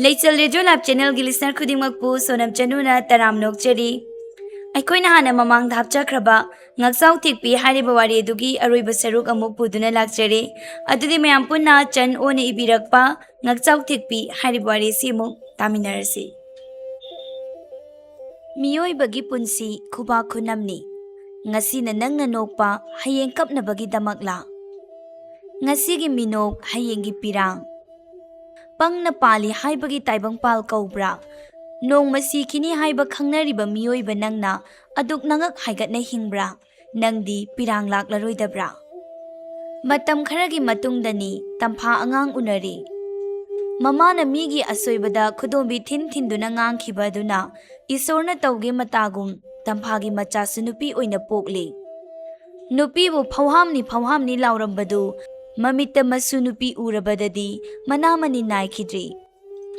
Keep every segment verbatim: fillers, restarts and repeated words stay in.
ꯂꯩꯆꯜ radio live ꯆꯦꯅꯦꯜꯒꯤ listener ꯈꯨꯗꯤꯡꯃꯛꯄꯨ ꯁꯣꯅꯝ ꯆꯅꯨꯅ ꯇꯔꯥꯝ ꯅꯣꯛꯆꯔꯤ꯫ ꯑꯩꯈꯣꯏꯅ ꯍꯥꯟꯅ ꯃꯃꯥꯡꯗ ꯍꯥꯞꯆꯈ꯭ꯔꯕ ꯉꯛꯆꯥꯎ ꯊꯦꯛꯄꯤ ꯍꯥꯏꯔꯤꯕ ꯋꯥꯔꯤ ꯑꯗꯨꯒꯤ ꯑꯔꯣꯏꯕ ꯁꯔꯨꯛ ꯑꯃꯨꯛ ꯄꯨꯗꯨꯅ ꯂꯥꯛꯆꯔꯤ꯫ ꯑꯗꯨꯗꯤ ꯃꯌꯥꯝ ꯄꯨꯟꯅ ꯆꯟ ꯑꯣꯅ ꯏꯕꯤꯔꯛꯄ ꯉꯛꯆꯥꯎ ꯊꯦꯛꯄꯤ ꯍꯥꯏꯔꯤꯕ ꯋꯥꯔꯤ ꯑꯁꯤ ꯑꯃꯨꯛ ꯇꯥꯃꯤꯟꯅꯔꯁꯤ꯫ ꯃꯤꯑꯣꯏꯕꯒꯤ ꯄꯨꯟꯁꯤ ꯈꯨꯕꯥꯛ ꯈꯨꯅꯝꯅꯤ꯫ ꯉꯁꯤꯅ ꯅꯪꯅ ꯅꯣꯛꯄ, ꯍꯌꯦꯡ ꯀꯞꯅꯕꯒꯤꯗꯃꯛꯂꯥ? ꯉꯁꯤꯒꯤ ꯃꯤꯅꯣꯛ, ꯍꯌꯦꯡꯒꯤ ꯄꯤꯔꯥꯡ꯫ ꯄꯪꯅ ꯄꯥꯜꯂꯤ ꯍꯥꯏꯕꯒꯤ ꯇꯥꯏꯕꯪꯄꯥꯜ ꯀꯧꯕ꯭ꯔꯥ? ꯅꯣꯡꯃ ꯁꯤꯈꯤꯅꯤ ꯍꯥꯏꯕ ꯈꯪꯅꯔꯤꯕ ꯃꯤꯑꯣꯏꯕ ꯅꯪꯅ ꯑꯗꯨꯛ ꯅꯉꯛ ꯍꯥꯏꯒꯠꯅ ꯍꯤꯡꯕ꯭ꯔꯥ? ꯅꯪꯗꯤ ꯄꯤꯔꯥꯡ ꯂꯥꯛꯂꯔꯣꯏꯗꯕ꯭ꯔꯥ? ꯃꯇꯝ ꯈꯔꯒꯤ ꯃꯇꯨꯡꯗꯅꯤ ꯇꯝꯐꯥ ꯑꯉꯥꯡ ꯎꯅꯔꯤ꯫ ꯃꯃꯥꯅ ꯃꯤꯒꯤ ꯑꯁꯣꯏꯕꯗ ꯈꯨꯗꯣꯝꯕꯤ ꯊꯤꯟ ꯊꯤꯟꯗꯨꯅ ꯉꯥꯡꯈꯤꯕ ꯑꯗꯨꯅ ꯏꯁꯣꯔꯅ ꯇꯧꯒꯦ ꯃꯇꯥꯒꯨꯝ ꯇꯝꯐꯥꯒꯤ ꯃꯆꯥꯁꯨ ꯅꯨꯄꯤ ꯑꯣꯏꯅ ꯄꯣꯛꯂꯤ꯫ ꯅꯨꯄꯤꯕꯨ "ꯐꯧꯍꯥꯝꯅꯤ, ꯐꯧꯍꯥꯝꯅꯤ" ꯂꯥꯎꯔꯝꯕꯗꯨ ꯃꯃꯤꯠꯇ ꯃꯁꯨ ꯅꯨꯄꯤ ꯎꯔꯕꯗꯗꯤ ꯃꯅꯥ ꯃꯅꯤ ꯅꯥꯏꯈꯤꯗ꯭ꯔꯤ꯫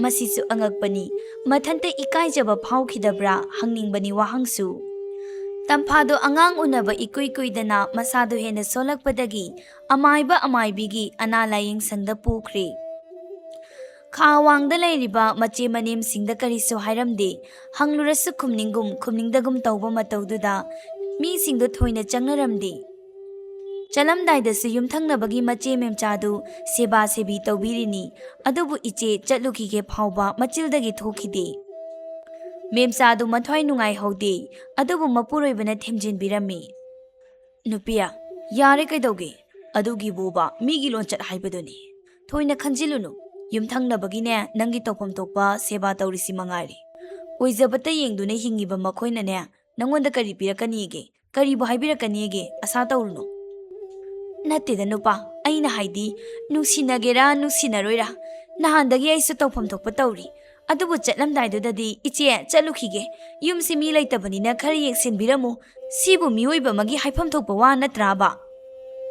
ꯃꯁꯤꯁꯨ ꯑꯉꯛꯄꯅꯤ꯫ ꯃꯊꯟꯇ ꯏꯀꯥꯏꯖꯕ ꯐꯥꯎꯈꯤꯗꯕ꯭ꯔꯥ ꯍꯪꯅꯤꯡꯕꯅꯤ ꯋꯥꯍꯪꯁꯨ꯫ ꯇꯝꯐꯥꯗꯣ ꯑꯉꯥꯡ ꯎꯅꯕ ꯏꯀꯨꯏ ꯀꯨꯏꯗꯅ ꯃꯁꯥꯗꯣ ꯍꯦꯟꯅ ꯁꯣꯜꯂꯛꯄꯗꯒꯤ ꯑꯃꯥꯏꯕ ꯑꯃꯥꯏꯕꯤꯒꯤ ꯑꯅꯥ ꯂꯥꯌꯦꯡ ꯁꯪꯗ ꯄꯨꯈ꯭ꯔꯦ꯫ ꯈꯥ ꯋꯥꯡꯗ ꯂꯩꯔꯤꯕ ꯃꯆꯦ ꯃꯅꯦꯝꯁꯤꯡꯗ ꯀꯔꯤꯁꯨ ꯍꯥꯏꯔꯝꯗꯦ꯫ ꯍꯪꯂꯨꯔꯁꯨ ꯈꯨꯝꯅꯤꯡꯒꯨꯝ ꯈꯨꯝꯅꯤꯡꯗꯒꯨꯝ ꯇꯧꯕ ꯃꯇꯧꯗꯨꯗ ꯃꯤꯁꯤꯡꯗꯣ ꯊꯣꯏꯅ ꯆꯪꯅꯔꯝꯗꯦ꯫ ꯆꯠꯂꯝꯗꯥꯏꯗꯁꯨ ꯌꯨꯝꯊꯪꯅꯕꯒꯤ ꯃꯆꯦ ꯃꯦꯝꯆꯥꯗꯨ ꯁꯦꯕꯥ ꯁꯦꯕꯤ ꯇꯧꯕꯤꯔꯤꯅꯤ, "ꯑꯗꯨꯕꯨ ꯏꯆꯦ ꯆꯠꯂꯨꯈꯤꯒꯦ" ꯐꯥꯎꯕ ꯃꯆꯤꯜꯗꯒꯤ ꯊꯣꯛꯈꯤꯗꯦ꯫ ꯃꯦꯝꯆꯥꯗꯨ ꯃꯊ꯭ꯋꯥꯏ ꯅꯨꯡꯉꯥꯏꯍꯧꯗꯦ, ꯑꯗꯨꯕꯨ ꯃꯄꯨꯔꯣꯏꯕꯅ ꯊꯦꯝꯖꯤꯟꯕꯤꯔꯝꯃꯤ꯫ "ꯅꯨꯄꯤ, ꯌꯥꯔꯦ ꯀꯩꯗꯧꯒꯦ? ꯑꯗꯨꯒꯤꯕꯨꯕ ꯃꯤꯒꯤ ꯂꯣꯟꯆꯠ ꯍꯥꯏꯕꯗꯨꯅꯤ꯫ ꯊꯣꯏꯅ ꯈꯟꯖꯤꯜꯂꯨꯅꯨ, ꯌꯨꯝꯊꯪꯅꯕꯒꯤꯅꯦ ꯅꯪꯒꯤ ꯇꯧꯐꯝ ꯊꯣꯛꯄ ꯁꯦꯕꯥ ꯇꯧꯔꯤꯁꯤ ꯃꯉꯥꯏꯔꯦ꯫ ꯑꯣꯏꯖꯕꯇ ꯌꯦꯡꯗꯨꯅ ꯍꯤꯡꯉꯤꯕ ꯃꯈꯣꯏꯅꯅꯦ ꯅꯪꯉꯣꯟꯗ ꯀꯔꯤ ꯄꯤꯔꯛꯀꯅꯤꯒꯦ? ꯀꯔꯤꯕꯨ ꯍꯥꯏꯕꯤꯔꯛꯀꯅꯤꯒꯦ? ꯑꯁꯥ ꯇꯧꯔꯨꯅꯨ"꯫ "ꯅꯠꯇꯦꯗ ꯅꯨꯄꯥ, ꯑꯩꯅ ꯍꯥꯏꯗꯤ ꯅꯨꯡꯁꯤꯅꯒꯦꯔꯥ ꯅꯨꯡꯁꯤꯅꯔꯣꯏꯔꯥ, ꯅꯍꯥꯟꯗꯒꯤ ꯑꯩꯁꯨ ꯇꯧꯐꯝ ꯊꯣꯛꯄ ꯇꯧꯔꯤ꯫ ꯑꯗꯨꯕꯨ ꯆꯠꯂꯝꯗꯥꯏꯗꯨꯗꯗꯤ, 'ꯏꯆꯦ, ꯆꯠꯂꯨꯈꯤꯒꯦ, ꯌꯨꯝꯁꯤ ꯃꯤ ꯂꯩꯇꯕꯅꯤꯅ ꯈꯔ ꯌꯦꯡꯁꯤꯟꯕꯤꯔꯝꯃꯨ', ꯁꯤꯕꯨ ꯃꯤꯑꯣꯏꯕ ꯑꯃꯒꯤ ꯍꯥꯏꯐꯝ ꯊꯣꯛꯄ ꯋꯥ ꯅꯠꯇ꯭ꯔꯥꯕ?"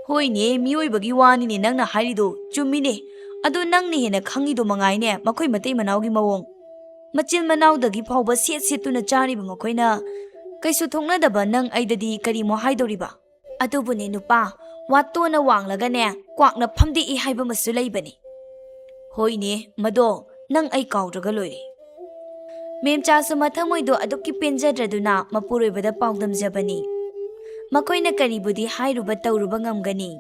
"ꯍꯣꯏꯅꯦ, ꯃꯤꯑꯣꯏꯕꯒꯤ ꯋꯥꯅꯤꯅꯦ ꯅꯪꯅ ꯍꯥꯏꯔꯤꯗꯣ, ꯆꯨꯝꯃꯤꯅꯦ꯫ ꯑꯗꯣ ꯅꯪꯅ ꯍꯦꯟꯅ ꯈꯪꯉꯤꯗꯣ ꯃꯉꯥꯏꯅꯦ ꯃꯈꯣꯏ ꯃꯇꯩ ꯃꯅꯥꯎꯒꯤ ꯃꯑꯣꯡ꯫ ꯃꯆꯤꯟ ꯃꯅꯥꯎꯗꯒꯤ ꯐꯥꯎꯕ ꯁꯦꯠ ꯁꯦꯠꯇꯨꯅ ꯆꯥꯔꯤꯕ ꯃꯈꯣꯏꯅ ꯀꯩꯁꯨ ꯊꯣꯛꯅꯗꯕ ꯅꯪ ꯑꯩꯗꯗꯤ ꯀꯔꯤꯃꯣ ꯍꯥꯏꯗꯧꯔꯤꯕ?" "ꯑꯗꯨꯕꯨꯅꯦ ꯅꯨꯄꯥ, ꯋꯥꯇꯣꯟꯅ ꯋꯥꯡꯂꯒꯅꯦ ꯀ꯭ꯋꯥꯛꯅ ꯐꯝꯗꯦꯛꯏ ꯍꯥꯏꯕ ꯑꯃꯁꯨ ꯂꯩꯕꯅꯤ"꯫ "ꯍꯣꯏꯅꯦ, ꯃꯗꯣ ꯅꯪ ꯑꯩ ꯀꯥꯎꯗ꯭ꯔꯒ ꯂꯣꯏꯔꯦ꯫ ꯃꯦꯝꯆꯥꯁꯨ ꯃꯊꯃꯣꯏꯗꯣ ꯑꯗꯨꯛꯀꯤ ꯄꯦꯟꯖꯗ꯭ꯔꯗꯨꯅ ꯃꯄꯨꯔꯣꯏꯕꯗ ꯄꯥꯎꯗꯝꯖꯕꯅꯤ꯫ ꯃꯈꯣꯏꯅ ꯀꯔꯤꯕꯨꯗꯤ ꯍꯥꯏꯔꯨꯕ ꯇꯧꯔꯨꯕ ꯉꯝꯒꯅꯤ?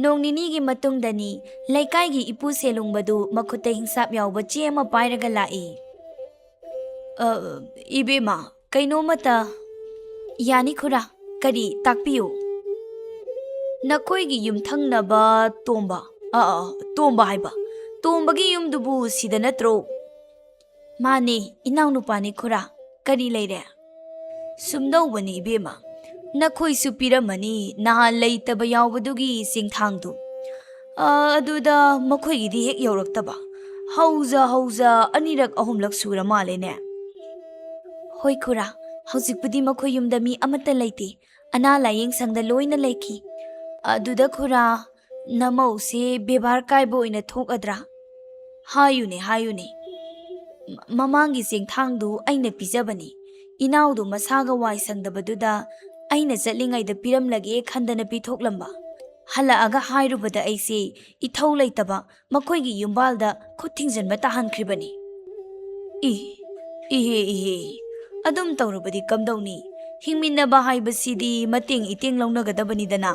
ꯅꯣꯡ ꯅꯤꯅꯤꯒꯤ ꯃꯇꯨꯡꯗꯅꯤ ꯂꯩꯀꯥꯏꯒꯤ ꯏꯄꯨ ꯁꯦꯂꯨꯡꯕꯗꯨ ꯃꯈꯨꯠꯇ ꯍꯤꯡꯁꯥꯞ ꯌꯥꯎꯕ ꯆꯦ ꯑꯃ ꯄꯥꯏꯔꯒ ꯂꯥꯛꯏ꯫ "ꯑ, ꯏꯕꯦꯝꯃ, ꯀꯩꯅꯣꯃꯇ"꯫ "ꯌꯥꯅꯤ ꯈꯨꯔꯥ, ꯀꯔꯤ ꯇꯥꯛꯄꯤꯌꯨ?" "ꯅꯈꯣꯏꯒꯤ ꯌꯨꯝꯊꯪꯅꯕ ꯇꯣꯝꯕ, ꯑ, ꯑ, ꯇꯣꯝꯕ ꯍꯥꯏꯕ, ꯇꯣꯝꯕꯒꯤ ꯌꯨꯝꯗꯨꯕꯨ ꯁꯤꯗ ꯅꯠꯇ꯭ꯔꯣ?" "ꯃꯥꯅꯦ, ꯏꯅꯥꯎꯅꯨꯄꯥꯅꯤ ꯈꯨꯔꯥ, ꯀꯔꯤ ꯂꯩꯔꯦ?" "ꯁꯨꯝꯗꯧꯕꯅꯤ ꯏꯕꯦꯝꯃ, ꯅꯈꯣꯏꯁꯨ ꯄꯤꯔꯝꯃꯅꯤ ꯅꯍꯥꯟ ꯂꯩꯇꯕ ꯌꯥꯎꯕꯗꯨꯒꯤ ꯆꯦꯡꯊꯥꯡꯗꯨ꯫ ꯑ, ꯑꯗꯨꯗ ꯃꯈꯣꯏꯒꯤꯗꯤ ꯍꯦꯛ ꯌꯧꯔꯛꯇꯕ꯫ ꯍꯧꯖ ꯍꯧꯖ ꯑꯅꯤꯔꯛ ꯑꯍꯨꯝꯂꯛ ꯁꯨꯔ ꯃꯥꯜꯂꯦꯅꯦ꯫" "ꯍꯣꯏ ꯈꯨꯔꯥ, ꯍꯧꯖꯤꯛꯄꯨꯗꯤ ꯃꯈꯣꯏ ꯌꯨꯝꯗ ꯃꯤ ꯑꯃꯠꯇ ꯂꯩꯇꯦ, ꯑꯅꯥ ꯂꯥꯌꯦꯡ ꯁꯪꯗ ꯂꯣꯏꯅ ꯂꯩꯈꯤ꯫ ꯑꯗꯨꯗ ꯈꯨꯔꯥ, ꯅꯃꯧꯁꯦ ꯕꯦꯕꯥꯔ ꯀꯥꯏꯕ ꯑꯣꯏꯅ ꯊꯣꯛꯑꯗ꯭ꯔꯥ?" "ꯍꯥꯏꯌꯨꯅꯦ, ꯍꯥꯏꯌꯨꯅꯦ꯫ ꯃ-, ꯃꯃꯥꯡꯒꯤ ꯆꯦꯡꯊꯥꯡꯗꯨ ꯑꯩꯅ ꯄꯤꯖꯕꯅꯤ꯫ ꯏꯅꯥꯎꯗꯨ ꯃꯁꯥꯒ ꯋꯥꯏ ꯁꯪꯗꯕꯗꯨꯗ ꯑꯩꯅ ꯆꯠꯂꯤꯉꯩꯗ ꯄꯤꯔꯝꯂꯒꯦ ꯈꯟꯗꯅ ꯄꯤꯊꯣꯛꯂꯝꯕ꯫ ꯍꯜꯂꯛꯑꯒ ꯍꯥꯏꯔꯨꯕꯗ ꯑꯩꯁꯦ ꯏꯊꯧ ꯂꯩꯇꯕ ꯃꯈꯣꯏꯒꯤ ꯌꯨꯝꯕꯥꯜꯗ ꯈꯨꯠ ꯊꯤꯡꯖꯤꯟꯕ ꯇꯥꯍꯟꯈ꯭ꯔꯤꯕꯅꯤ꯫" "ꯏ, ꯏꯍꯦ, ꯏꯍꯦ, ꯑꯗꯨꯝ ꯇꯧꯔꯕꯗꯤ ꯀꯝꯗꯧꯅꯤ? ꯍꯤꯡꯃꯤꯟꯅꯕ ꯍꯥꯏꯕꯁꯤꯗꯤ ꯃꯇꯦꯡ ꯏꯇꯦꯡ ꯂꯧꯅꯒꯗꯕꯅꯤꯗꯅ꯫"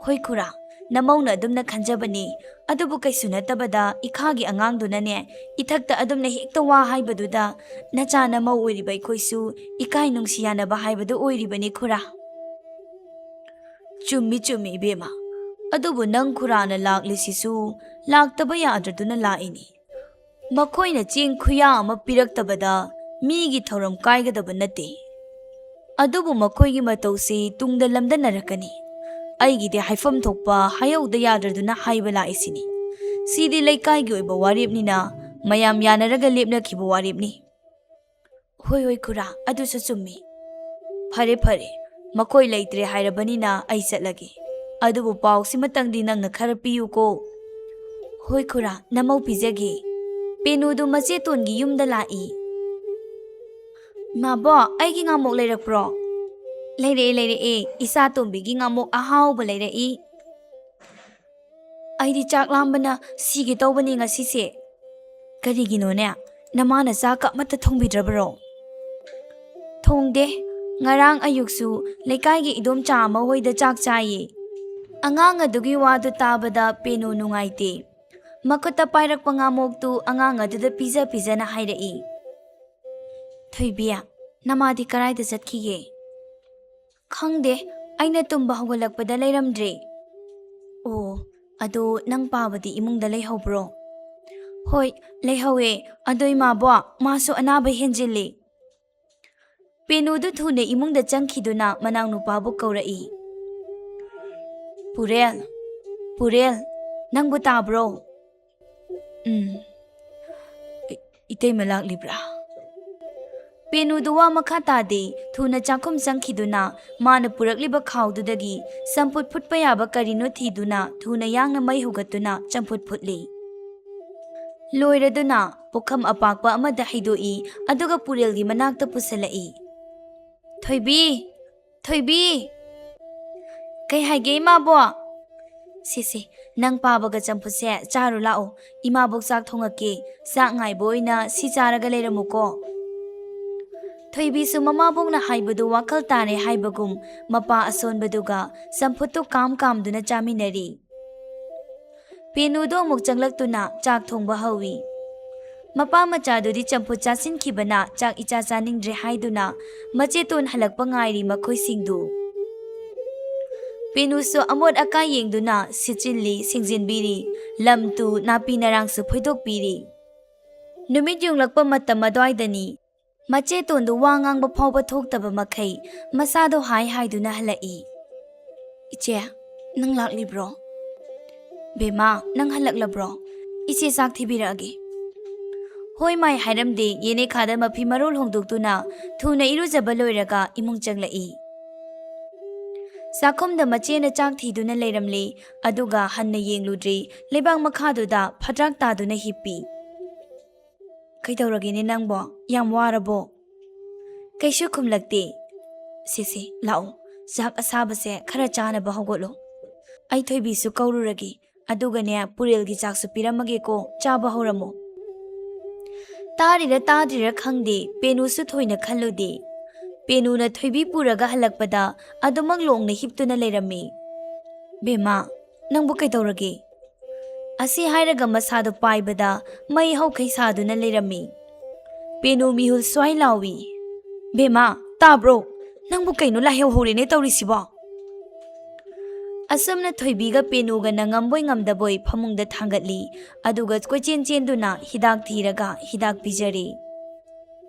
"ꯍꯣꯏ ꯈꯨꯔꯥ, ꯅꯃꯧꯅ ꯑꯗꯨꯝꯅ ꯈꯟꯖꯕꯅꯤ꯫ ꯑꯗꯨꯕꯨ ꯀꯩꯁꯨ ꯅꯠꯇꯕꯗ ꯏꯈꯥꯒꯤ ꯑꯉꯥꯡꯗꯨꯅꯅꯦ, ꯏꯊꯛꯇ ꯑꯗꯨꯝꯅ ꯍꯦꯛꯇ ꯋꯥ ꯍꯥꯏꯕꯗꯨꯗ ꯅꯆꯥ ꯅꯃꯧ ꯑꯣꯏꯔꯤꯕ ꯑꯩꯈꯣꯏꯁꯨ ꯏꯀꯥꯏ ꯅꯨꯡꯁꯤ ꯌꯥꯅꯕ ꯍꯥꯏꯕꯗꯨ ꯑꯣꯏꯔꯤꯕꯅꯤ ꯈꯨꯔꯥ꯫" "ꯆꯨꯝꯃꯤ, ꯆꯨꯝꯃꯤ ꯏꯕꯦꯝꯃ꯫ ꯑꯗꯨꯕꯨ ꯅꯪ ꯈꯨꯔꯥꯅ ꯂꯥꯛꯂꯤꯁꯤꯁꯨ ꯂꯥꯛꯇꯕ ꯌꯥꯗ꯭ꯔꯗꯨꯅ ꯂꯥꯛꯏꯅꯤ꯫ ꯃꯈꯣꯏꯅ ꯆꯦꯡ ꯈꯨꯌꯥ ꯑꯃ ꯄꯤꯔꯛꯇꯕꯗ ꯃꯤꯒꯤ ꯊꯧꯔꯝ ꯀꯥꯏꯒꯗꯕ ꯅꯠꯇꯦ꯫ ꯑꯗꯨꯕꯨ ꯃꯈꯣꯏꯒꯤ ꯃꯇꯧꯁꯤ ꯇꯨꯡꯗ ꯂꯝꯗꯟꯅꯔꯛꯀꯅꯤ꯫ ꯑꯩꯒꯤꯗꯤ ꯍꯥꯏꯐꯝ ꯊꯣꯛꯄ ꯍꯥꯏꯍꯧꯗ ꯌꯥꯗ꯭ꯔꯗꯨꯅ ꯍꯥꯏꯕ ꯂꯥꯛꯏꯁꯤꯅꯤ꯫ ꯁꯤꯗꯤ ꯂꯩꯀꯥꯏꯒꯤ ꯑꯣꯏꯕ ꯋꯥꯔꯦꯞꯅꯤꯅ ꯃꯌꯥꯝ ꯌꯥꯅꯔꯒ ꯂꯦꯞꯅꯈꯤꯕ ꯋꯥꯔꯦꯞꯅꯤ꯫" "ꯍꯣꯏ, ꯍꯣꯏ ꯈꯨꯔꯥ, ꯑꯗꯨꯁꯨ ꯆꯨꯝꯃꯤ꯫ ꯐꯔꯦ, ꯐꯔꯦ, ꯃꯈꯣꯏ ꯂꯩꯇ꯭ꯔꯦ ꯍꯥꯏꯔꯕꯅꯤꯅ ꯑꯩ ꯆꯠꯂꯒꯦ꯫ ꯑꯗꯨꯕꯨ ꯄꯥꯎꯁꯤꯃꯇꯪꯗꯤ ꯅꯪꯅ ꯈꯔ ꯄꯤꯌꯨꯀꯣ꯫" "ꯍꯣꯏ ꯈꯨꯔꯥ, ꯅꯃꯧ ꯄꯤꯖꯒꯦ꯫ ꯄꯦꯅꯨꯗꯨ ꯃꯆꯦꯇꯣꯟꯒꯤ ꯌꯨꯝꯗ ꯂꯥꯛꯏ꯫" "ꯏꯃꯥꯕꯣ, ꯑꯩꯒꯤ ꯉꯥꯃꯣꯛ ꯂꯩꯔꯛꯄ꯭ꯔꯣ?" "ꯂꯩꯔꯛꯑꯦ, ꯂꯩꯔꯛꯑꯦ, ꯏꯆꯥ ꯇꯣꯝꯕꯤꯒꯤ ꯉꯥꯃꯣꯛ ꯑꯍꯥꯎꯕ ꯂꯩꯔꯛꯏ꯫" "ꯑꯩꯗꯤ ꯆꯥꯛ ꯂꯥꯝꯕꯅ ꯁꯤꯒꯦ ꯇꯧꯕꯅꯤ ꯉꯁꯤꯁꯦ꯫" "ꯀꯔꯤꯒꯤꯅꯣꯅꯦ? ꯅꯃꯥꯅ ꯆꯥꯛꯀ ꯑꯃꯠꯇ ꯊꯣꯡꯕꯤꯗ꯭ꯔꯕꯔꯣ?" "ꯊꯣꯡꯗꯦ꯫ ꯉꯔꯥꯡ ꯑꯌꯨꯛꯁꯨ ꯂꯩꯀꯥꯏꯒꯤ ꯏꯗꯣꯝꯆꯥ ꯑꯃ ꯍꯣꯏꯗ ꯆꯥꯛ ꯆꯥꯏꯌꯦ꯫ ꯑꯉꯥꯡ ꯑꯗꯨꯒꯤ ꯋꯥꯗꯨ ꯇꯥꯕꯗ ꯄꯦꯅꯨ ꯅꯨꯡꯉꯥꯏꯇꯦ꯫ ꯃꯈꯨꯠꯇ ꯄꯥꯏꯔꯛꯄ ꯉꯥꯃꯣꯛꯇꯨ ꯑꯉꯥꯡ ꯑꯗꯨꯗ ꯄꯤꯖ ꯄꯤꯖꯅ ꯍꯥꯏꯔꯛꯏ, "ꯊꯣꯏꯕꯤ, ꯅꯃꯥꯗꯤ ꯀꯔꯥꯏꯗ ꯆꯠꯈꯤꯒꯦ?" "ꯈꯪꯗꯦ, ꯑꯩꯅ ꯇꯨꯝꯕ ꯍꯧꯒꯠꯂꯛꯄꯗ ꯂꯩꯔꯝꯗ꯭ꯔꯦ꯫" "ꯑꯣ, ꯑꯗꯣ ꯅꯪ ꯄꯥꯕꯗꯤ ꯏꯃꯨꯡꯗ ꯂꯩꯍꯧꯕ꯭ꯔꯣ?" "ꯍꯣꯏ, ꯂꯩꯍꯧꯋꯦ꯫ ꯑꯗꯣ ꯏꯃꯥꯕꯣ, ꯃꯥꯁꯨ ꯑꯅꯥꯕ ꯍꯦꯟꯖꯤꯜꯂꯦ꯫" ꯄꯦꯅꯨꯗꯨ ꯊꯨꯅ ꯏꯃꯨꯡꯗ ꯆꯪꯈꯤꯗꯨꯅ ꯃꯅꯥꯎꯅꯨꯄꯥꯕꯨ ꯀꯧꯔꯛꯏ꯫ "ꯄꯨꯔꯦꯜ, ꯄꯨꯔꯦꯜ, ꯅꯪꯕꯨ ꯇꯥꯕ꯭ꯔꯣ?" "ꯎꯝ꯫ ꯏ-, ꯏꯇꯩꯃ ꯂꯥꯛꯂꯤꯕ꯭ꯔꯥ?" ꯄꯦꯅꯨꯗꯨ ꯋꯥ ꯃꯈꯥ ꯇꯥꯗꯦ꯫ ꯊꯨꯅ ꯆꯥꯛꯈꯨꯝ ꯆꯪꯈꯤꯗꯨꯅ ꯃꯥꯅ ꯄꯨꯔꯛꯂꯤꯕ ꯈꯥꯎꯗꯨꯗꯒꯤ ꯆꯝꯐꯨꯠ ꯐꯨꯠꯄ ꯌꯥꯕ ꯀꯔꯤꯅꯣ ꯊꯤꯗꯨꯅ ꯊꯨꯅ ꯌꯥꯡꯅ ꯃꯩ ꯍꯧꯒꯠꯇꯨꯅ ꯆꯝꯐꯨꯠ ꯐꯨꯠꯂꯤ꯫ ꯂꯣꯏꯔꯗꯨꯅ ꯄꯨꯈꯝ ꯑꯄꯥꯛꯄ ꯑꯃꯗ ꯍꯩꯗꯣꯛꯏ, ꯑꯗꯨꯒ ꯄꯨꯔꯦꯜꯒꯤ ꯃꯅꯥꯛꯇ ꯄꯨꯁꯤꯜꯂꯛꯏ꯫ "ꯊꯣꯏꯕꯤ! ꯊꯣꯏꯕꯤ!" "ꯀꯩ ꯍꯥꯏꯒꯦ, ꯏꯃꯥꯕꯣ?" "ꯁꯦ, ꯁꯦ, ꯅꯪ ꯄꯥꯕꯒ ꯆꯝꯐꯨꯠꯁꯦ ꯆꯥꯔꯨ ꯂꯥꯛꯑꯣ꯫ ꯏꯃꯥꯕꯣꯛ ꯆꯥꯛ ꯊꯣꯡꯉꯛꯀꯦ꯫ ꯆꯥꯛ ꯉꯥꯏꯕ ꯑꯣꯏꯅ ꯁꯤ ꯆꯥꯔꯒ ꯂꯩꯔꯝꯃꯨꯀꯣ꯫" ꯊꯣꯏꯕꯤꯁꯨ ꯃꯃꯥꯕꯣꯛꯅ ꯍꯥꯏꯕꯗꯨ ꯋꯥꯈꯜ ꯇꯥꯔꯦ ꯍꯥꯏꯕꯒꯨꯝ ꯃꯄꯥ ꯑꯁꯣꯟꯕꯗꯨꯒ ꯆꯝꯐꯨꯠꯇꯨ ꯀꯥꯝ ꯀꯥꯝꯗꯨꯅ ꯆꯥꯃꯤꯟꯅꯔꯤ꯫ ꯄꯦꯅꯨꯗꯣ ꯑꯃꯨꯛ ꯆꯪꯂꯛꯇꯨꯅ ꯆꯥꯛ ꯊꯣꯡꯕ ꯍꯧꯏ꯫ ꯃꯄꯥ ꯃꯆꯥꯗꯨꯗꯤ ꯆꯝꯐꯨꯠ ꯆꯥꯁꯤꯟꯈꯤꯕꯅ ꯆꯥꯛ ꯏꯆꯥ ꯆꯥꯅꯤꯡꯗ꯭ꯔꯦ ꯍꯥꯏꯗꯨꯅ ꯃꯆꯦꯇꯣꯟ ꯍꯜꯂꯛꯄ ꯉꯥꯏꯔꯤ ꯃꯈꯣꯏꯁꯤꯡꯗꯨ꯫ ꯄꯦꯅꯨꯁꯨ ꯑꯃꯣꯠ ꯑꯀꯥꯏ ꯌꯦꯡꯗꯨꯅ ꯁꯤꯠꯆꯤꯜꯂꯤ, ꯁꯦꯡꯖꯤꯟꯕꯤꯔꯤ, ꯂꯝ ꯇꯨ ꯅꯥꯄꯤ ꯅꯔꯥꯡꯁꯨ ꯐꯣꯏꯗꯣꯛꯄꯤꯔꯤ꯫ ꯅꯨꯃꯤꯠ ꯌꯨꯡꯂꯛꯄ ꯃꯇꯝ ꯑꯗꯨꯋꯥꯏꯗꯅꯤ꯫ ꯃꯆꯦꯇꯣꯟꯗꯨ ꯋꯥ ꯉꯥꯡꯕ ꯐꯥꯎꯕ ꯊꯣꯛꯇꯕ ꯃꯈꯩ ꯃꯁꯥꯗꯣ ꯍꯥꯏ ꯍꯥꯏꯗꯨꯅ ꯍꯜꯂꯛꯏ꯫ "ꯏꯆꯦ, ꯅꯪ ꯂꯥꯛꯂꯤꯕ꯭ꯔꯣ?" "ꯕꯦꯝꯃ, ꯅꯪ ꯍꯜꯂꯛꯂꯕ꯭ꯔꯣ? ꯏꯆꯦ ꯆꯥꯛ ꯊꯤꯕꯤꯔꯛꯑꯒꯦ꯫" ꯍꯣꯏ ꯃꯥꯏ ꯍꯥꯏꯔꯝꯗꯦ, ꯌꯦꯅꯦꯈꯥꯗ ꯃꯐꯤ ꯃꯔꯣꯜ ꯍꯣꯡꯗꯣꯛꯇꯨꯅ ꯊꯨꯅ ꯏꯔꯨꯖꯕ ꯂꯣꯏꯔꯒ ꯏꯃꯨꯡ ꯆꯪꯂꯛꯏ꯫ ꯆꯥꯛꯈꯨꯝꯗ ꯃꯆꯦꯅ ꯆꯥꯛ ꯊꯤꯗꯨꯅ ꯂꯩꯔꯝꯂꯤ, ꯑꯗꯨꯒ ꯍꯟꯅ ꯌꯦꯡꯂꯨꯗ꯭ꯔꯤ, ꯂꯩꯕꯥꯛ ꯃꯈꯥꯗꯨꯗ ꯐꯠꯇ꯭ꯔꯥꯛ ꯇꯥꯗꯨꯅ ꯍꯤꯞꯄꯤ꯫ "ꯀꯩꯗꯧꯔꯒꯦꯅꯦ ꯅꯪꯕꯣ? ꯌꯥꯝ ꯋꯥꯔꯕꯣ?" ꯀꯩꯁꯨ ꯈꯨꯝꯂꯛꯇꯦ꯫ "ꯁꯦ, ꯁꯦ, ꯂꯥꯛꯑꯣ, ꯆꯥꯛ ꯑꯁꯥꯕꯁꯦ ꯈꯔ ꯆꯥꯅꯕ ꯍꯧꯒꯠꯂꯣ꯫ ꯑꯩ ꯊꯣꯏꯕꯤꯁꯨ ꯀꯧꯔꯨꯔꯒꯦ, ꯑꯗꯨꯒꯅꯦ ꯄꯨꯔꯦꯜꯒꯤ ꯆꯥꯛꯁꯨ ꯄꯤꯔꯝꯃꯒꯦꯀꯣ, ꯆꯥꯕ ꯍꯧꯔꯝꯃꯣ꯫" ꯇꯥꯔꯤꯔ ꯇꯥꯗ꯭ꯔꯤꯔ ꯈꯪꯗꯦ, ꯄꯦꯅꯨꯁꯨ ꯊꯣꯏꯅ ꯈꯜꯂꯨꯗꯦ꯫ ꯄꯦꯅꯨꯅ ꯊꯣꯏꯕꯤ ꯄꯨꯔꯒ ꯍꯜꯂꯛꯄꯗ ꯑꯗꯨꯃꯛ ꯂꯣꯡꯅ ꯍꯤꯞꯇꯨꯅ ꯂꯩꯔꯝꯃꯤ꯫ "ꯕꯦꯝꯃ, ꯅꯪꯕꯨ ꯀꯩꯗꯧꯔꯒꯦ?" ꯑꯁꯤ ꯍꯥꯏꯔꯒ ꯃꯁꯥꯗꯣ ꯄꯥꯏꯕꯗ ꯃꯩ ꯍꯧꯈꯩ ꯁꯥꯗꯨꯅ ꯂꯩꯔꯝꯃꯤ꯫ ꯄꯦꯅꯨ ꯃꯤꯍꯨꯜ ꯁ꯭ꯋꯥꯏ ꯂꯥꯎꯏ꯫ "ꯕꯦꯝꯃ, ꯇꯥꯕ꯭ꯔꯣ? ꯅꯪꯕꯨ ꯀꯩꯅꯣ ꯂꯥꯏꯍꯧ ꯍꯧꯔꯦꯅꯦ ꯇꯧꯔꯤꯁꯤꯕꯣ?" ꯑꯁꯨꯝꯅ ꯊꯣꯏꯕꯤꯒ ꯄꯦꯅꯨꯒꯅ ꯉꯝꯕꯣꯏ ꯉꯝꯗꯕꯣꯏ ꯐꯃꯨꯡꯗ ꯊꯥꯡꯒꯠꯂꯤ, ꯑꯗꯨꯒ ꯀꯣꯏꯆꯦꯟ ꯆꯦꯟꯗꯨꯅ ꯍꯤꯗꯥꯛ ꯊꯤꯔꯒ ꯍꯤꯗꯥꯛ ꯄꯤꯖꯔꯤ꯫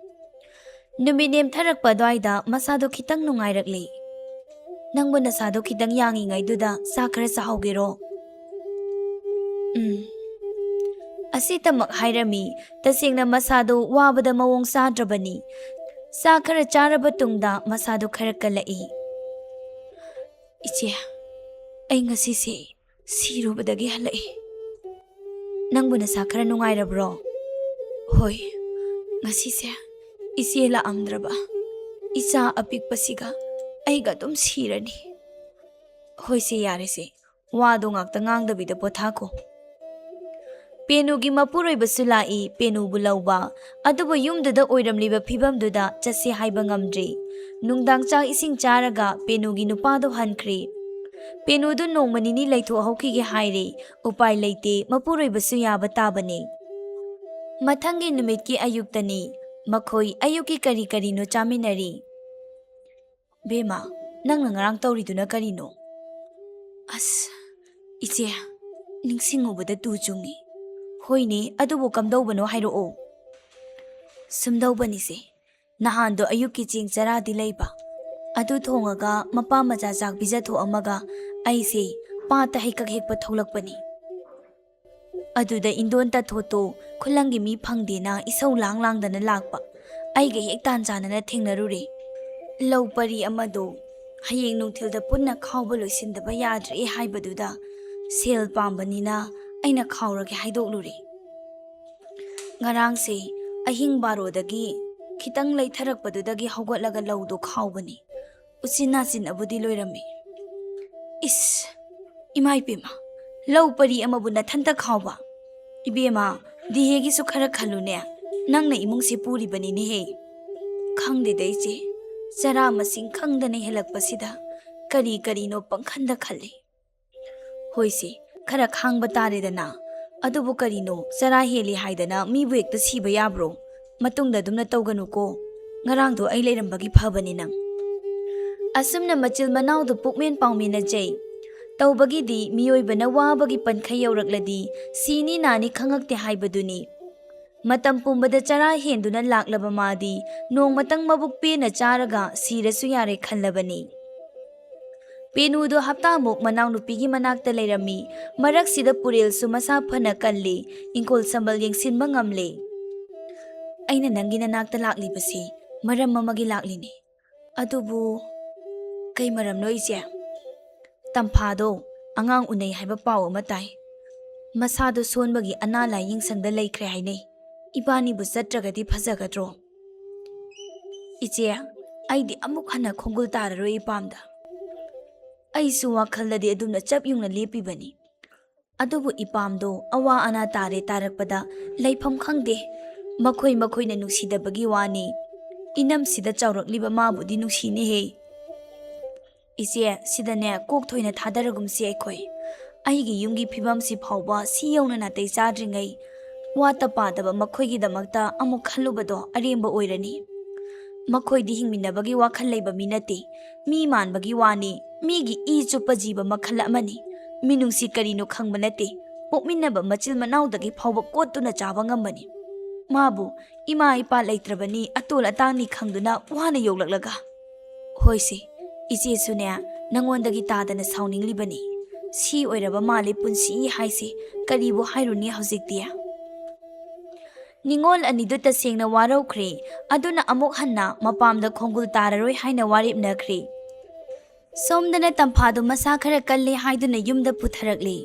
ꯅꯨꯃꯤꯠ ꯅꯦꯝꯊꯔꯛꯄ ꯑꯗꯨꯋꯥꯏꯗ ꯃꯁꯥꯗꯣ ꯈꯤꯇꯪ ꯅꯨꯡꯉꯥꯏꯔꯛꯂꯤ꯫ "ꯅꯪꯕꯨ ꯅꯁꯥꯗꯣ ꯈꯤꯇꯪ ꯌꯥꯡꯉꯤꯉꯩꯗꯨꯗ ꯆꯥꯛ ꯈꯔ ꯆꯥꯍꯧꯒꯦꯔꯣ?" "ꯎꯝ꯫" ꯑꯁꯤꯇꯃꯛ ꯍꯥꯏꯔꯝꯃꯤ꯫ ꯇꯁꯦꯡꯅ ꯃꯁꯥꯗꯣ ꯋꯥꯕꯗ ꯃꯑꯣꯡ ꯆꯥꯗ꯭ꯔꯕꯅꯤ꯫ ꯆꯥꯛ ꯈꯔ ꯆꯥꯔꯕ ꯇꯨꯡꯗ ꯃꯁꯥꯗꯣ ꯈꯔ ꯀꯜꯂꯛꯏ꯫ "ꯏꯆꯦ, ꯑꯩ ꯉꯁꯤꯁꯦ ꯁꯤꯔꯨꯕꯗꯒꯤ ꯍꯜꯂꯛꯏ꯫ ꯅꯪꯕꯨ ꯅꯁꯥ ꯈꯔ ꯅꯨꯡꯉꯥꯏꯔꯕ꯭ꯔꯣ?" "ꯍꯣꯏ, ꯉꯁꯤꯁꯦ ꯏꯆꯦ ꯂꯥꯛꯑꯝꯗ꯭ꯔꯕ ꯏꯆꯥ ꯑꯄꯤꯛꯄꯁꯤꯒ ꯑꯩꯒ ꯑꯗꯨꯝ ꯁꯤꯔꯅꯤ꯫" "ꯍꯣꯏꯁꯦ, ꯌꯥꯔꯦꯁꯦ, ꯋꯥꯗꯣ ꯉꯥꯛꯇ ꯉꯥꯡꯗꯕꯤꯗ ꯄꯣꯊꯥꯈꯣ꯫" ꯄꯦꯅꯨꯒꯤ ꯃꯄꯨꯔꯣꯏꯕꯁꯨ ꯂꯥꯛꯏ ꯄꯦꯅꯨꯕꯨ ꯂꯧꯕ, ꯑꯗꯨꯕꯨ ꯌꯨꯝꯗꯨꯗ ꯑꯣꯏꯔꯝꯂꯤꯕ ꯐꯤꯕꯝꯗꯨꯗ ꯆꯠꯁꯦ ꯍꯥꯏꯕ ꯉꯝꯗ꯭ꯔꯤ꯫ ꯅꯨꯡꯗꯥꯡ ꯆꯥꯛ ꯏꯁꯤꯡ ꯆꯥꯔꯒ ꯄꯦꯅꯨꯒꯤ ꯅꯨꯄꯥꯗꯣ ꯍꯟꯈ꯭ꯔꯦ꯫ ꯄꯦꯅꯨꯗꯨ ꯅꯣꯡꯃ ꯅꯤꯅꯤ ꯂꯩꯊꯣꯛꯍꯧꯈꯤꯒꯦ ꯍꯥꯏꯔꯦ꯫ ꯎꯄꯥꯏ ꯂꯩꯇꯦ, ꯃꯄꯨꯔꯣꯏꯕꯁꯨ ꯌꯥꯕ ꯇꯥꯕꯅꯤ꯫ ꯃꯊꯪꯒꯤ ꯅꯨꯃꯤꯠꯀꯤ ꯑꯌꯨꯛꯇꯅꯤ꯫ ꯃꯈꯣꯏ ꯑꯌꯨꯛꯀꯤ ꯀꯔꯤ ꯀꯔꯤꯅꯣ ꯆꯥꯃꯤꯟꯅꯔꯤ꯫ "ꯕꯦꯝꯃ, ꯅꯪꯅ ꯉꯔꯥꯡ ꯇꯧꯔꯤꯗꯨꯅ ꯀꯔꯤꯅꯣ?" "ꯑꯁ, ꯏꯆꯦ, ꯅꯤꯡꯁꯤꯡꯉꯨꯕꯗ ꯇꯨ ꯆꯨꯡꯉꯤ꯫" "ꯍꯣꯏꯅꯦ, ꯑꯗꯨꯕꯨ ꯀꯝꯗꯧꯕꯅꯣ ꯍꯥꯏꯔꯛꯑꯣ꯫" "ꯁꯨꯝꯗꯧꯕꯅꯤꯁꯦ, ꯅꯍꯥꯟꯗꯣ ꯑꯌꯨꯛꯀꯤ ꯆꯦꯡ ꯆꯔꯥꯗꯤ ꯂꯩꯕ, ꯑꯗꯨ ꯊꯣꯡꯉꯒ ꯃꯄꯥ ꯃꯆꯥ ꯆꯥꯛ ꯄꯤꯖꯊꯣꯛꯑꯝꯃꯒ ꯑꯩꯁꯦ ꯄꯥꯠꯇ ꯍꯩꯀꯛ ꯍꯦꯛꯄ ꯊꯣꯛꯂꯛꯄꯅꯤ꯫ ꯑꯗꯨꯗ ꯏꯟꯗꯣꯟ ꯇꯥꯊꯣꯠꯇꯣ ꯈꯨꯂꯪꯒꯤ ꯃꯤ ꯐꯪꯗꯦꯅ ꯏꯁꯧ ꯂꯥꯡ ꯂꯥꯡꯗꯅ ꯂꯥꯛꯄ꯫ ꯑꯩꯒ ꯍꯦꯛ ꯇꯥꯟ ꯆꯥꯟꯅꯅ ꯊꯦꯡꯅꯔꯨꯔꯦ꯫ ꯂꯧ ꯄꯔꯤ ꯑꯃꯗꯣ ꯍꯌꯦꯡ ꯅꯨꯡꯊꯤꯜꯗ ꯄꯨꯟꯅ ꯈꯥꯎꯕ ꯂꯣꯏꯁꯤꯟꯗꯕ ꯌꯥꯗ꯭ꯔꯦ ꯍꯥꯏꯕꯗꯨꯗ ꯁꯦꯜ ꯄꯥꯝꯕꯅꯤꯅ ꯑꯩꯅ ꯈꯥꯎꯔꯒꯦ ꯍꯥꯏꯗꯣꯛꯂꯨꯔꯦ꯫ ꯉꯔꯥꯡꯁꯦ ꯑꯍꯤꯡ ꯕꯥꯔꯣꯗꯒꯤ ꯈꯤꯇꯪ ꯂꯩꯊꯔꯛꯄꯗꯨꯗꯒꯤ ꯍꯧꯒꯠꯂꯒ ꯂꯧꯗꯣ ꯈꯥꯎꯕꯅꯤ꯫ ꯎꯆꯤꯟ ꯅꯥꯆꯤꯟꯅꯕꯨꯗꯤ ꯂꯣꯏꯔꯝꯃꯤ꯫" "ꯏꯁ, ꯏꯃꯥ ꯏꯄꯦꯝꯃ, ꯂꯧ ꯄꯔꯤ ꯑꯃꯕꯨ ꯅꯊꯟꯇ ꯈꯥꯎꯕ? ꯏꯕꯦꯝꯃ, ꯗꯤꯍꯦꯒꯤꯁꯨ ꯈꯔ ꯈꯜꯂꯨꯅꯦ꯫ ꯅꯪꯅ ꯏꯃꯨꯡꯁꯤ ꯄꯨꯔꯤꯕꯅꯤꯅꯦꯍꯦ꯫ ꯈꯪꯗꯦꯗ ꯏꯆꯦ, ꯆꯔꯥ ꯃꯁꯤꯡ ꯈꯪꯗꯅ ꯍꯦꯜꯂꯛꯄꯁꯤꯗ ꯀꯔꯤ ꯀꯔꯤꯅꯣ ꯄꯪꯈꯟꯗ ꯈꯜꯂꯤ꯫ ꯍꯣꯏꯁꯦ, ꯈꯔ ꯈꯥꯡꯕ ꯇꯥꯔꯦꯗꯅ꯫ ꯑꯗꯨꯕꯨ ꯀꯔꯤꯅꯣ, ꯆꯔꯥ ꯍꯦꯜꯂꯤ ꯍꯥꯏꯗꯅ ꯃꯤꯕꯨ ꯍꯦꯛꯇ ꯁꯤꯕ ꯌꯥꯕ꯭ꯔꯣ? ꯃꯇꯨꯡꯗ ꯑꯗꯨꯝꯅ ꯇꯧꯒꯅꯨꯀꯣ꯫ ꯉꯔꯥꯡꯗꯣ ꯑꯩ ꯂꯩꯔꯝꯕꯒꯤ ꯐꯕꯅꯤ ꯅꯪ꯫ ꯑꯁꯨꯝꯅ ꯃꯆꯤꯜ ꯃꯅꯥꯎꯗꯨ ꯄꯨꯛꯃꯦꯟ ꯄꯥꯎꯃꯤꯟꯅꯖꯩ꯫ ꯇꯧꯕꯒꯤꯗꯤ ꯃꯤꯑꯣꯏꯕꯅ ꯋꯥꯕꯒꯤ ꯄꯟꯈꯩ ꯌꯧꯔꯛꯂꯗꯤ ꯁꯤꯅꯤ ꯅꯥꯅꯤ ꯈꯪꯉꯛꯇꯦ ꯍꯥꯏꯕꯗꯨꯅꯤ꯫ ꯃꯇꯝ ꯄꯨꯝꯕꯗ ꯆꯔꯥ ꯍꯦꯟꯗꯨꯅ ꯂꯥꯛꯂꯕ ꯃꯥꯗꯤ ꯅꯣꯡꯃꯇꯪ ꯃꯕꯨꯛ ꯄꯦꯟꯅ ꯆꯥꯔꯒ ꯁꯤꯔꯁꯨ ꯌꯥꯔꯦ ꯈꯜꯂꯕꯅꯤ꯫ ꯄꯦꯅꯨꯗꯨ ꯍꯞꯇꯥꯃꯨꯛ ꯃꯅꯥꯎꯅꯨꯄꯤꯒꯤ ꯃꯅꯥꯛꯇ ꯂꯩꯔꯝꯃꯤ꯫ ꯃꯔꯛꯁꯤꯗ ꯄꯨꯔꯦꯜꯁꯨ ꯃꯁꯥ ꯐꯅ ꯀꯜꯂꯤ, ꯏꯪꯈꯣꯜ ꯁꯝꯕꯜ ꯌꯦꯡꯁꯤꯟꯕ ꯉꯝꯂꯤ꯫ ꯑꯩꯅ ꯅꯪꯒꯤ ꯅꯅꯥꯛꯇ ꯂꯥꯛꯂꯤꯕꯁꯤ ꯃꯔꯝ ꯑꯃꯒꯤ ꯂꯥꯛꯂꯤꯅꯤ꯫ ꯑꯗꯨꯕꯨ ꯀꯩ ꯃꯔꯝꯅꯣ ꯏꯆꯦ? ꯇꯝꯐꯥꯗꯣ ꯑꯉꯥꯡ ꯎꯅꯩ ꯍꯥꯏꯕ ꯄꯥꯎ ꯑꯃ ꯇꯥꯏ꯫ ꯃꯁꯥꯗꯣ ꯁꯣꯟꯕꯒꯤ ꯑꯅꯥ ꯂꯥꯏꯌꯦꯡ ꯁꯪꯗ ꯂꯩꯈ꯭ꯔꯦ ꯍꯥꯏꯅꯩ꯫ ꯏꯕꯥꯅꯤꯕꯨ ꯆꯠꯇ꯭ꯔꯒꯗꯤ ꯐꯖꯒꯗ꯭ꯔꯣ? ꯏꯆꯦ, ꯑꯩꯗꯤ ꯑꯃꯨꯛ ꯍꯟꯅ ꯈꯣꯡꯒꯨꯜ ꯇꯥꯔꯔꯣꯏ ꯏꯄꯥꯝꯗ꯫ ꯑꯩꯁꯨ ꯋꯥꯈꯜꯗꯗꯤ ꯑꯗꯨꯝꯅ ꯆꯞ ꯌꯨꯡꯅ ꯂꯦꯞꯄꯤꯕꯅꯤ꯫ ꯑꯗꯨꯕꯨ ꯏꯄꯥꯝꯗꯣ ꯑꯋꯥ ꯑꯅꯥ ꯇꯥꯔꯦ ꯇꯥꯔꯛꯄꯗ ꯂꯩꯐꯝ ꯈꯪꯗꯦ꯫ ꯃꯈꯣꯏ ꯃꯈꯣꯏꯅ ꯅꯨꯡꯁꯤꯗꯕꯒꯤ ꯋꯥꯅꯤ꯫ ꯏꯅꯝꯁꯤꯗ ꯆꯥꯎꯔꯛꯂꯤꯕ ꯃꯥꯕꯨꯗꯤ ꯅꯨꯡꯁꯤꯅꯦꯍꯦ꯫ ꯏꯆꯦ, ꯁꯤꯗꯅꯦ ꯀꯣꯛ ꯊꯣꯏꯅ ꯊꯥꯗꯔꯒꯨꯝꯁꯤ ꯑꯩꯈꯣꯏ꯫ ꯑꯩꯒꯤ ꯌꯨꯝꯒꯤ ꯐꯤꯕꯝꯁꯤ ꯐꯥꯎꯕ ꯁꯤ ꯌꯧꯅ ꯅꯥꯇꯩ ꯆꯥꯗ꯭ꯔꯤꯉꯩ ꯋꯥꯠꯇ ꯄꯥꯗꯕ ꯃꯈꯣꯏꯒꯤꯗꯃꯛꯇ ꯑꯃꯨꯛ ꯈꯜꯂꯨꯕꯗꯣ ꯑꯔꯦꯝꯕ ꯑꯣꯏꯔꯅꯤ꯫ ꯃꯈꯣꯏꯗꯤ ꯍꯤꯡꯃꯤꯟꯅꯕꯒꯤ ꯋꯥꯈꯜ ꯂꯩꯕ ꯃꯤ ꯅꯠꯇꯦ꯫ ꯃꯤ ꯃꯥꯟꯕꯒꯤ ꯋꯥꯅꯤ꯫ ꯃꯤꯒꯤ ꯏ ꯆꯨꯞꯄ ꯖꯤꯕ ꯃꯈꯜ ꯑꯃꯅꯤ꯫ ꯃꯤꯅꯨꯡꯁꯤ ꯀꯔꯤꯅꯣ ꯈꯪꯕ ꯅꯠꯇꯦ꯫ ꯄꯣꯛꯃꯤꯟꯅꯕ ꯃꯆꯤꯜ ꯃꯅꯥꯎꯗꯒꯤ ꯐꯥꯎꯕ ꯀꯣꯠꯇꯨꯅ ꯆꯥꯕ ꯉꯝꯕꯅꯤ꯫ ꯃꯥꯕꯨ ꯏꯃꯥ ꯏꯄꯥ ꯂꯩꯇ꯭ꯔꯕꯅꯤ, ꯑꯇꯣꯜ ꯑꯇꯥꯡꯅꯤ ꯈꯪꯗꯨꯅ ꯋꯥꯅ ꯌꯣꯛꯂꯛꯂꯒ꯫ ꯍꯣꯏꯁꯦ, ꯏꯆꯦꯁꯨꯅꯦ ꯅꯉꯣꯟꯗꯒꯤ ꯇꯥꯗꯅ ꯁꯥꯎꯅꯤꯡꯂꯤꯕꯅꯤ꯫ ꯁꯤ ꯑꯣꯏꯔꯕ ꯃꯥꯜꯂꯦ ꯄꯨꯟꯁꯤ ꯍꯥꯏꯁꯦ, ꯀꯔꯤꯕꯨ ꯍꯥꯏꯔꯨꯅꯤ ꯍꯧꯖꯤꯛꯇꯤ? ꯅꯤꯉꯣꯜ ꯑꯅꯤꯗꯨ ꯇꯁꯦꯡꯅ ꯋꯥꯔꯧꯈ꯭ꯔꯦ꯫ ꯑꯗꯨꯅ ꯑꯃꯨꯛ ꯍꯟꯅ ꯃꯄꯥꯝꯗ ꯈꯣꯡꯒꯨꯜ ꯇꯥꯔꯔꯣꯏ ꯍꯥꯏꯅ ꯋꯥꯔꯦꯞꯅꯈ꯭ꯔꯦ꯫ ꯁꯣꯝꯗꯅ ꯇꯝꯐꯥꯗꯨ ꯃꯁꯥ ꯈꯔ ꯀꯜꯂꯦ ꯍꯥꯏꯗꯨꯅ ꯌꯨꯝꯗ ꯄꯨꯊꯔꯛꯂꯤ꯫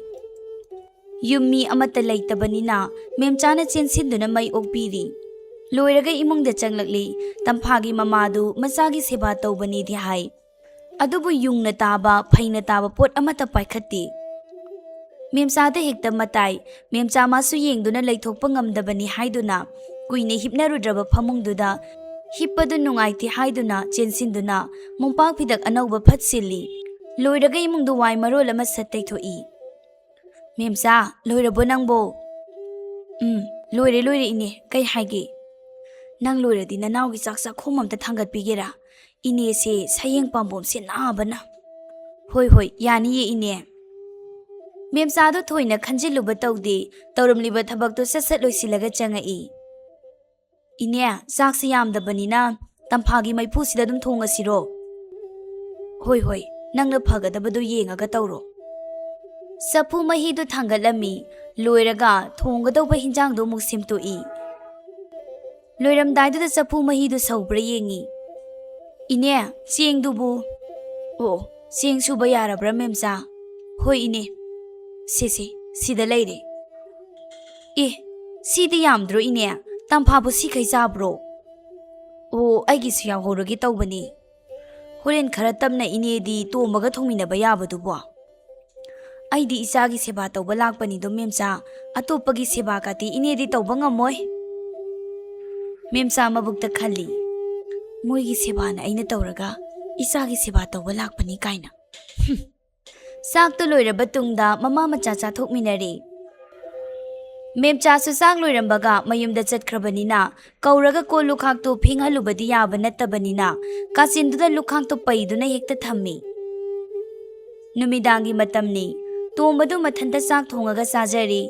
ꯌꯨꯝ ꯃꯤ ꯑꯃꯠꯇ ꯂꯩꯇꯕꯅꯤꯅ ꯃꯦꯝꯆꯥꯅ ꯆꯦꯟꯁꯤꯟꯗꯨꯅ ꯃꯩ ꯑꯣꯛꯄꯤꯔꯤ꯫ ꯂꯣꯏꯔꯒ ꯏꯃꯨꯡꯗ ꯆꯪꯂꯛꯂꯤ꯫ ꯇꯝꯐꯥꯒꯤ ꯃꯃꯥꯗꯨ ꯃꯆꯥꯒꯤ ꯁꯦꯕꯥ ꯇꯧꯕꯅꯤꯗꯤ ꯍꯥꯏ꯫ ꯑꯗꯨꯕꯨ ꯌꯨꯡꯅ ꯇꯥꯕ, ꯐꯩꯅ ꯇꯥꯕ ꯄꯣꯠ ꯑꯃꯠꯇ ꯄꯥꯏꯈꯠꯇꯦ꯫ ꯃꯦꯝꯆꯥꯗ ꯍꯦꯛꯇ ꯃꯇꯥꯏ꯫ ꯃꯦꯝꯆꯥ ꯃꯥꯁꯨ ꯌꯦꯡꯗꯨꯅ ꯂꯩꯊꯣꯛꯄ ꯉꯝꯗꯕꯅꯤ ꯍꯥꯏꯗꯨꯅ ꯀꯨꯏꯅ ꯍꯤꯞꯅꯔꯨꯗ꯭ꯔꯕ ꯐꯃꯨꯡꯗꯨꯗ ꯍꯤꯞꯄꯗꯨ ꯅꯨꯡꯉꯥꯏꯇꯦ ꯍꯥꯏꯗꯨꯅ ꯆꯦꯟꯁꯤꯟꯗꯨꯅ ꯃꯣꯝꯄꯥꯛ ꯐꯤꯗꯛ ꯑꯅꯧꯕ ꯐꯠ ꯁꯤꯜꯂꯤ꯫ ꯂꯣꯏꯔꯒ ꯏꯃꯨꯡꯗꯨ ꯋꯥꯏ ꯃꯔꯣꯜ ꯑꯃ ꯁꯠ ꯇꯩꯊꯣꯛꯏ꯫ "ꯃꯦꯝꯆꯥ, ꯂꯣꯏꯔꯕꯣ ꯅꯪꯕꯣ?" "ꯎꯝ, ꯂꯣꯏꯔꯦ, ꯂꯣꯏꯔꯦ ꯏꯅꯦ꯫ ꯀꯩ ꯍꯥꯏꯒꯦ?" "ꯅꯪ ꯂꯣꯏꯔꯗꯤ ꯅꯅꯥꯎꯒꯤ ꯆꯥꯛ ꯆꯥꯛꯈꯣꯝ ꯑꯝꯇ ꯊꯥꯡꯒꯠꯄꯤꯒꯦꯔꯥ? ꯏꯅꯦꯁꯦ ꯁꯌꯦꯡ ꯄꯥꯝꯕꯣꯝꯁꯦ ꯅꯥꯕꯅ꯫" "ꯍꯣꯏ, ꯍꯣꯏ, ꯌꯥꯅꯤꯌꯦ ꯏꯅꯦ꯫" ꯃꯦꯝꯆꯥꯗꯣ ꯊꯣꯏꯅ ꯈꯟꯖꯤꯜꯂꯨꯕ ꯇꯧꯗꯦ, ꯇꯧꯔꯝꯂꯤꯕ ꯊꯕꯛꯇꯣ ꯁꯠ ꯁꯠ ꯂꯣꯏꯁꯤꯜꯂꯒ ꯆꯪꯉꯛꯏ꯫ "ꯏꯅꯦ, ꯆꯥꯛꯁꯤ ꯌꯥꯝꯗꯕꯅꯤꯅ ꯇꯝꯐꯥꯒꯤ ꯃꯩꯐꯨꯁꯤꯗ ꯑꯗꯨꯝ ꯊꯣꯡꯉꯁꯤꯔꯣ?" "ꯍꯣꯏ, ꯍꯣꯏ, ꯅꯪꯅ ꯐꯒꯗꯕꯗꯣ ꯌꯦꯡꯉꯒ ꯇꯧꯔꯣ꯫" ꯆꯐꯨ ꯃꯍꯤꯗꯨ ꯊꯥꯡꯒꯠꯂꯝꯃꯤ꯫ ꯂꯣꯏꯔꯒ ꯊꯣꯡꯒꯗꯧꯕ ꯍꯤꯟꯖꯥꯡꯗꯣ ꯑꯃꯨꯛ ꯁꯦꯝꯗꯣꯛꯏ꯫ ꯂꯣꯏꯔꯝꯗꯥꯏꯗꯨꯗ ꯆꯐꯨ ꯃꯍꯤꯗꯨ ꯁꯧꯕ꯭ꯔꯥ ꯌꯦꯡꯉꯤ꯫ "ꯏꯅꯦ, ꯆꯦꯡꯗꯨꯕꯨ?" "ꯑꯣ, ꯆꯦꯡ ꯁꯨꯕ ꯌꯥꯔꯕ꯭ꯔꯥ ꯃꯦꯝꯆꯥ?" "ꯍꯣꯏ ꯏꯅꯦ, ꯁꯦ ꯁꯦ, ꯁꯤꯗ ꯂꯩꯔꯦ꯫" "ꯑꯦ, ꯁꯤꯗꯤ ꯌꯥꯝꯗ꯭ꯔꯣ ꯏꯅꯦ? ꯇꯝꯐꯥꯕꯨ ꯁꯤꯈꯩ ꯆꯥꯕ꯭ꯔꯣ?" "ꯑꯣ, ꯑꯩꯒꯤꯁꯨ ꯌꯥꯎꯍꯧꯔꯒꯦ ꯇꯧꯕꯅꯤ꯫ ꯍꯣꯔꯦꯟ ꯈꯔ ꯇꯞꯅ ꯏꯅꯦꯗꯤ ꯇꯣꯝꯕꯒ ꯊꯣꯡꯃꯤꯟꯅꯕ ꯌꯥꯕꯗꯨꯕꯣ?" "ꯑꯩꯗꯤ ꯏꯆꯥꯒꯤ ꯁꯦꯕꯥ ꯇꯧꯕ ꯂꯥꯛꯄꯅꯤꯗꯣ ꯃꯦꯝꯆꯥ, ꯑꯇꯣꯞꯄꯒꯤ ꯁꯦꯕꯥ ꯀꯥꯇꯤ ꯏꯅꯦꯗꯤ ꯇꯧꯕ ꯉꯝꯃꯣꯏ꯫" ꯃꯦꯝꯆꯥ ꯃꯕꯨꯛꯇ ꯈꯜꯂꯤ, "ꯃꯣꯏꯒꯤ ꯁꯦꯕꯥꯅ ꯑꯩꯅ ꯇꯧꯔꯒ ꯏꯆꯥꯒꯤ ꯁꯦꯕꯥ ꯇꯧꯕ ꯂꯥꯛꯄꯅꯤ ꯀꯥꯏꯅ꯫" ꯍꯨꯝ꯫ ꯆꯥꯛꯇꯨ ꯂꯣꯏꯔꯕ ꯇꯨꯡꯗ ꯃꯃꯥ ꯃꯆꯥ ꯆꯥꯊꯣꯛꯃꯤꯟꯅꯔꯦ꯫ ꯃꯦꯝꯆꯥꯁꯨ ꯆꯥꯛ ꯂꯣꯏꯔꯝꯕꯒ ꯃꯌꯨꯝꯗ ꯆꯠꯈ꯭ꯔꯕꯅꯤꯅ ꯀꯧꯔꯒ ꯀꯣꯜ ꯂꯨꯈꯥꯛꯇꯨ ꯐꯦꯡꯍꯜꯂꯨꯕꯗꯤ ꯌꯥꯕ ꯅꯠꯇꯕꯅꯤꯅ ꯀꯥꯆꯤꯟꯗꯨꯗ ꯂꯨꯈꯥꯛꯇꯨ ꯄꯩꯗꯨꯅ ꯍꯦꯛꯇ ꯊꯝꯃꯤ꯫ ꯅꯨꯃꯤꯗꯥꯡꯒꯤ ꯃꯇꯝꯅꯤ꯫ ꯇꯣꯝꯕꯗꯨ ꯃꯊꯟꯇ ꯆꯥꯛ ꯊꯣꯡꯉꯒ ꯆꯥꯖꯔꯤ꯫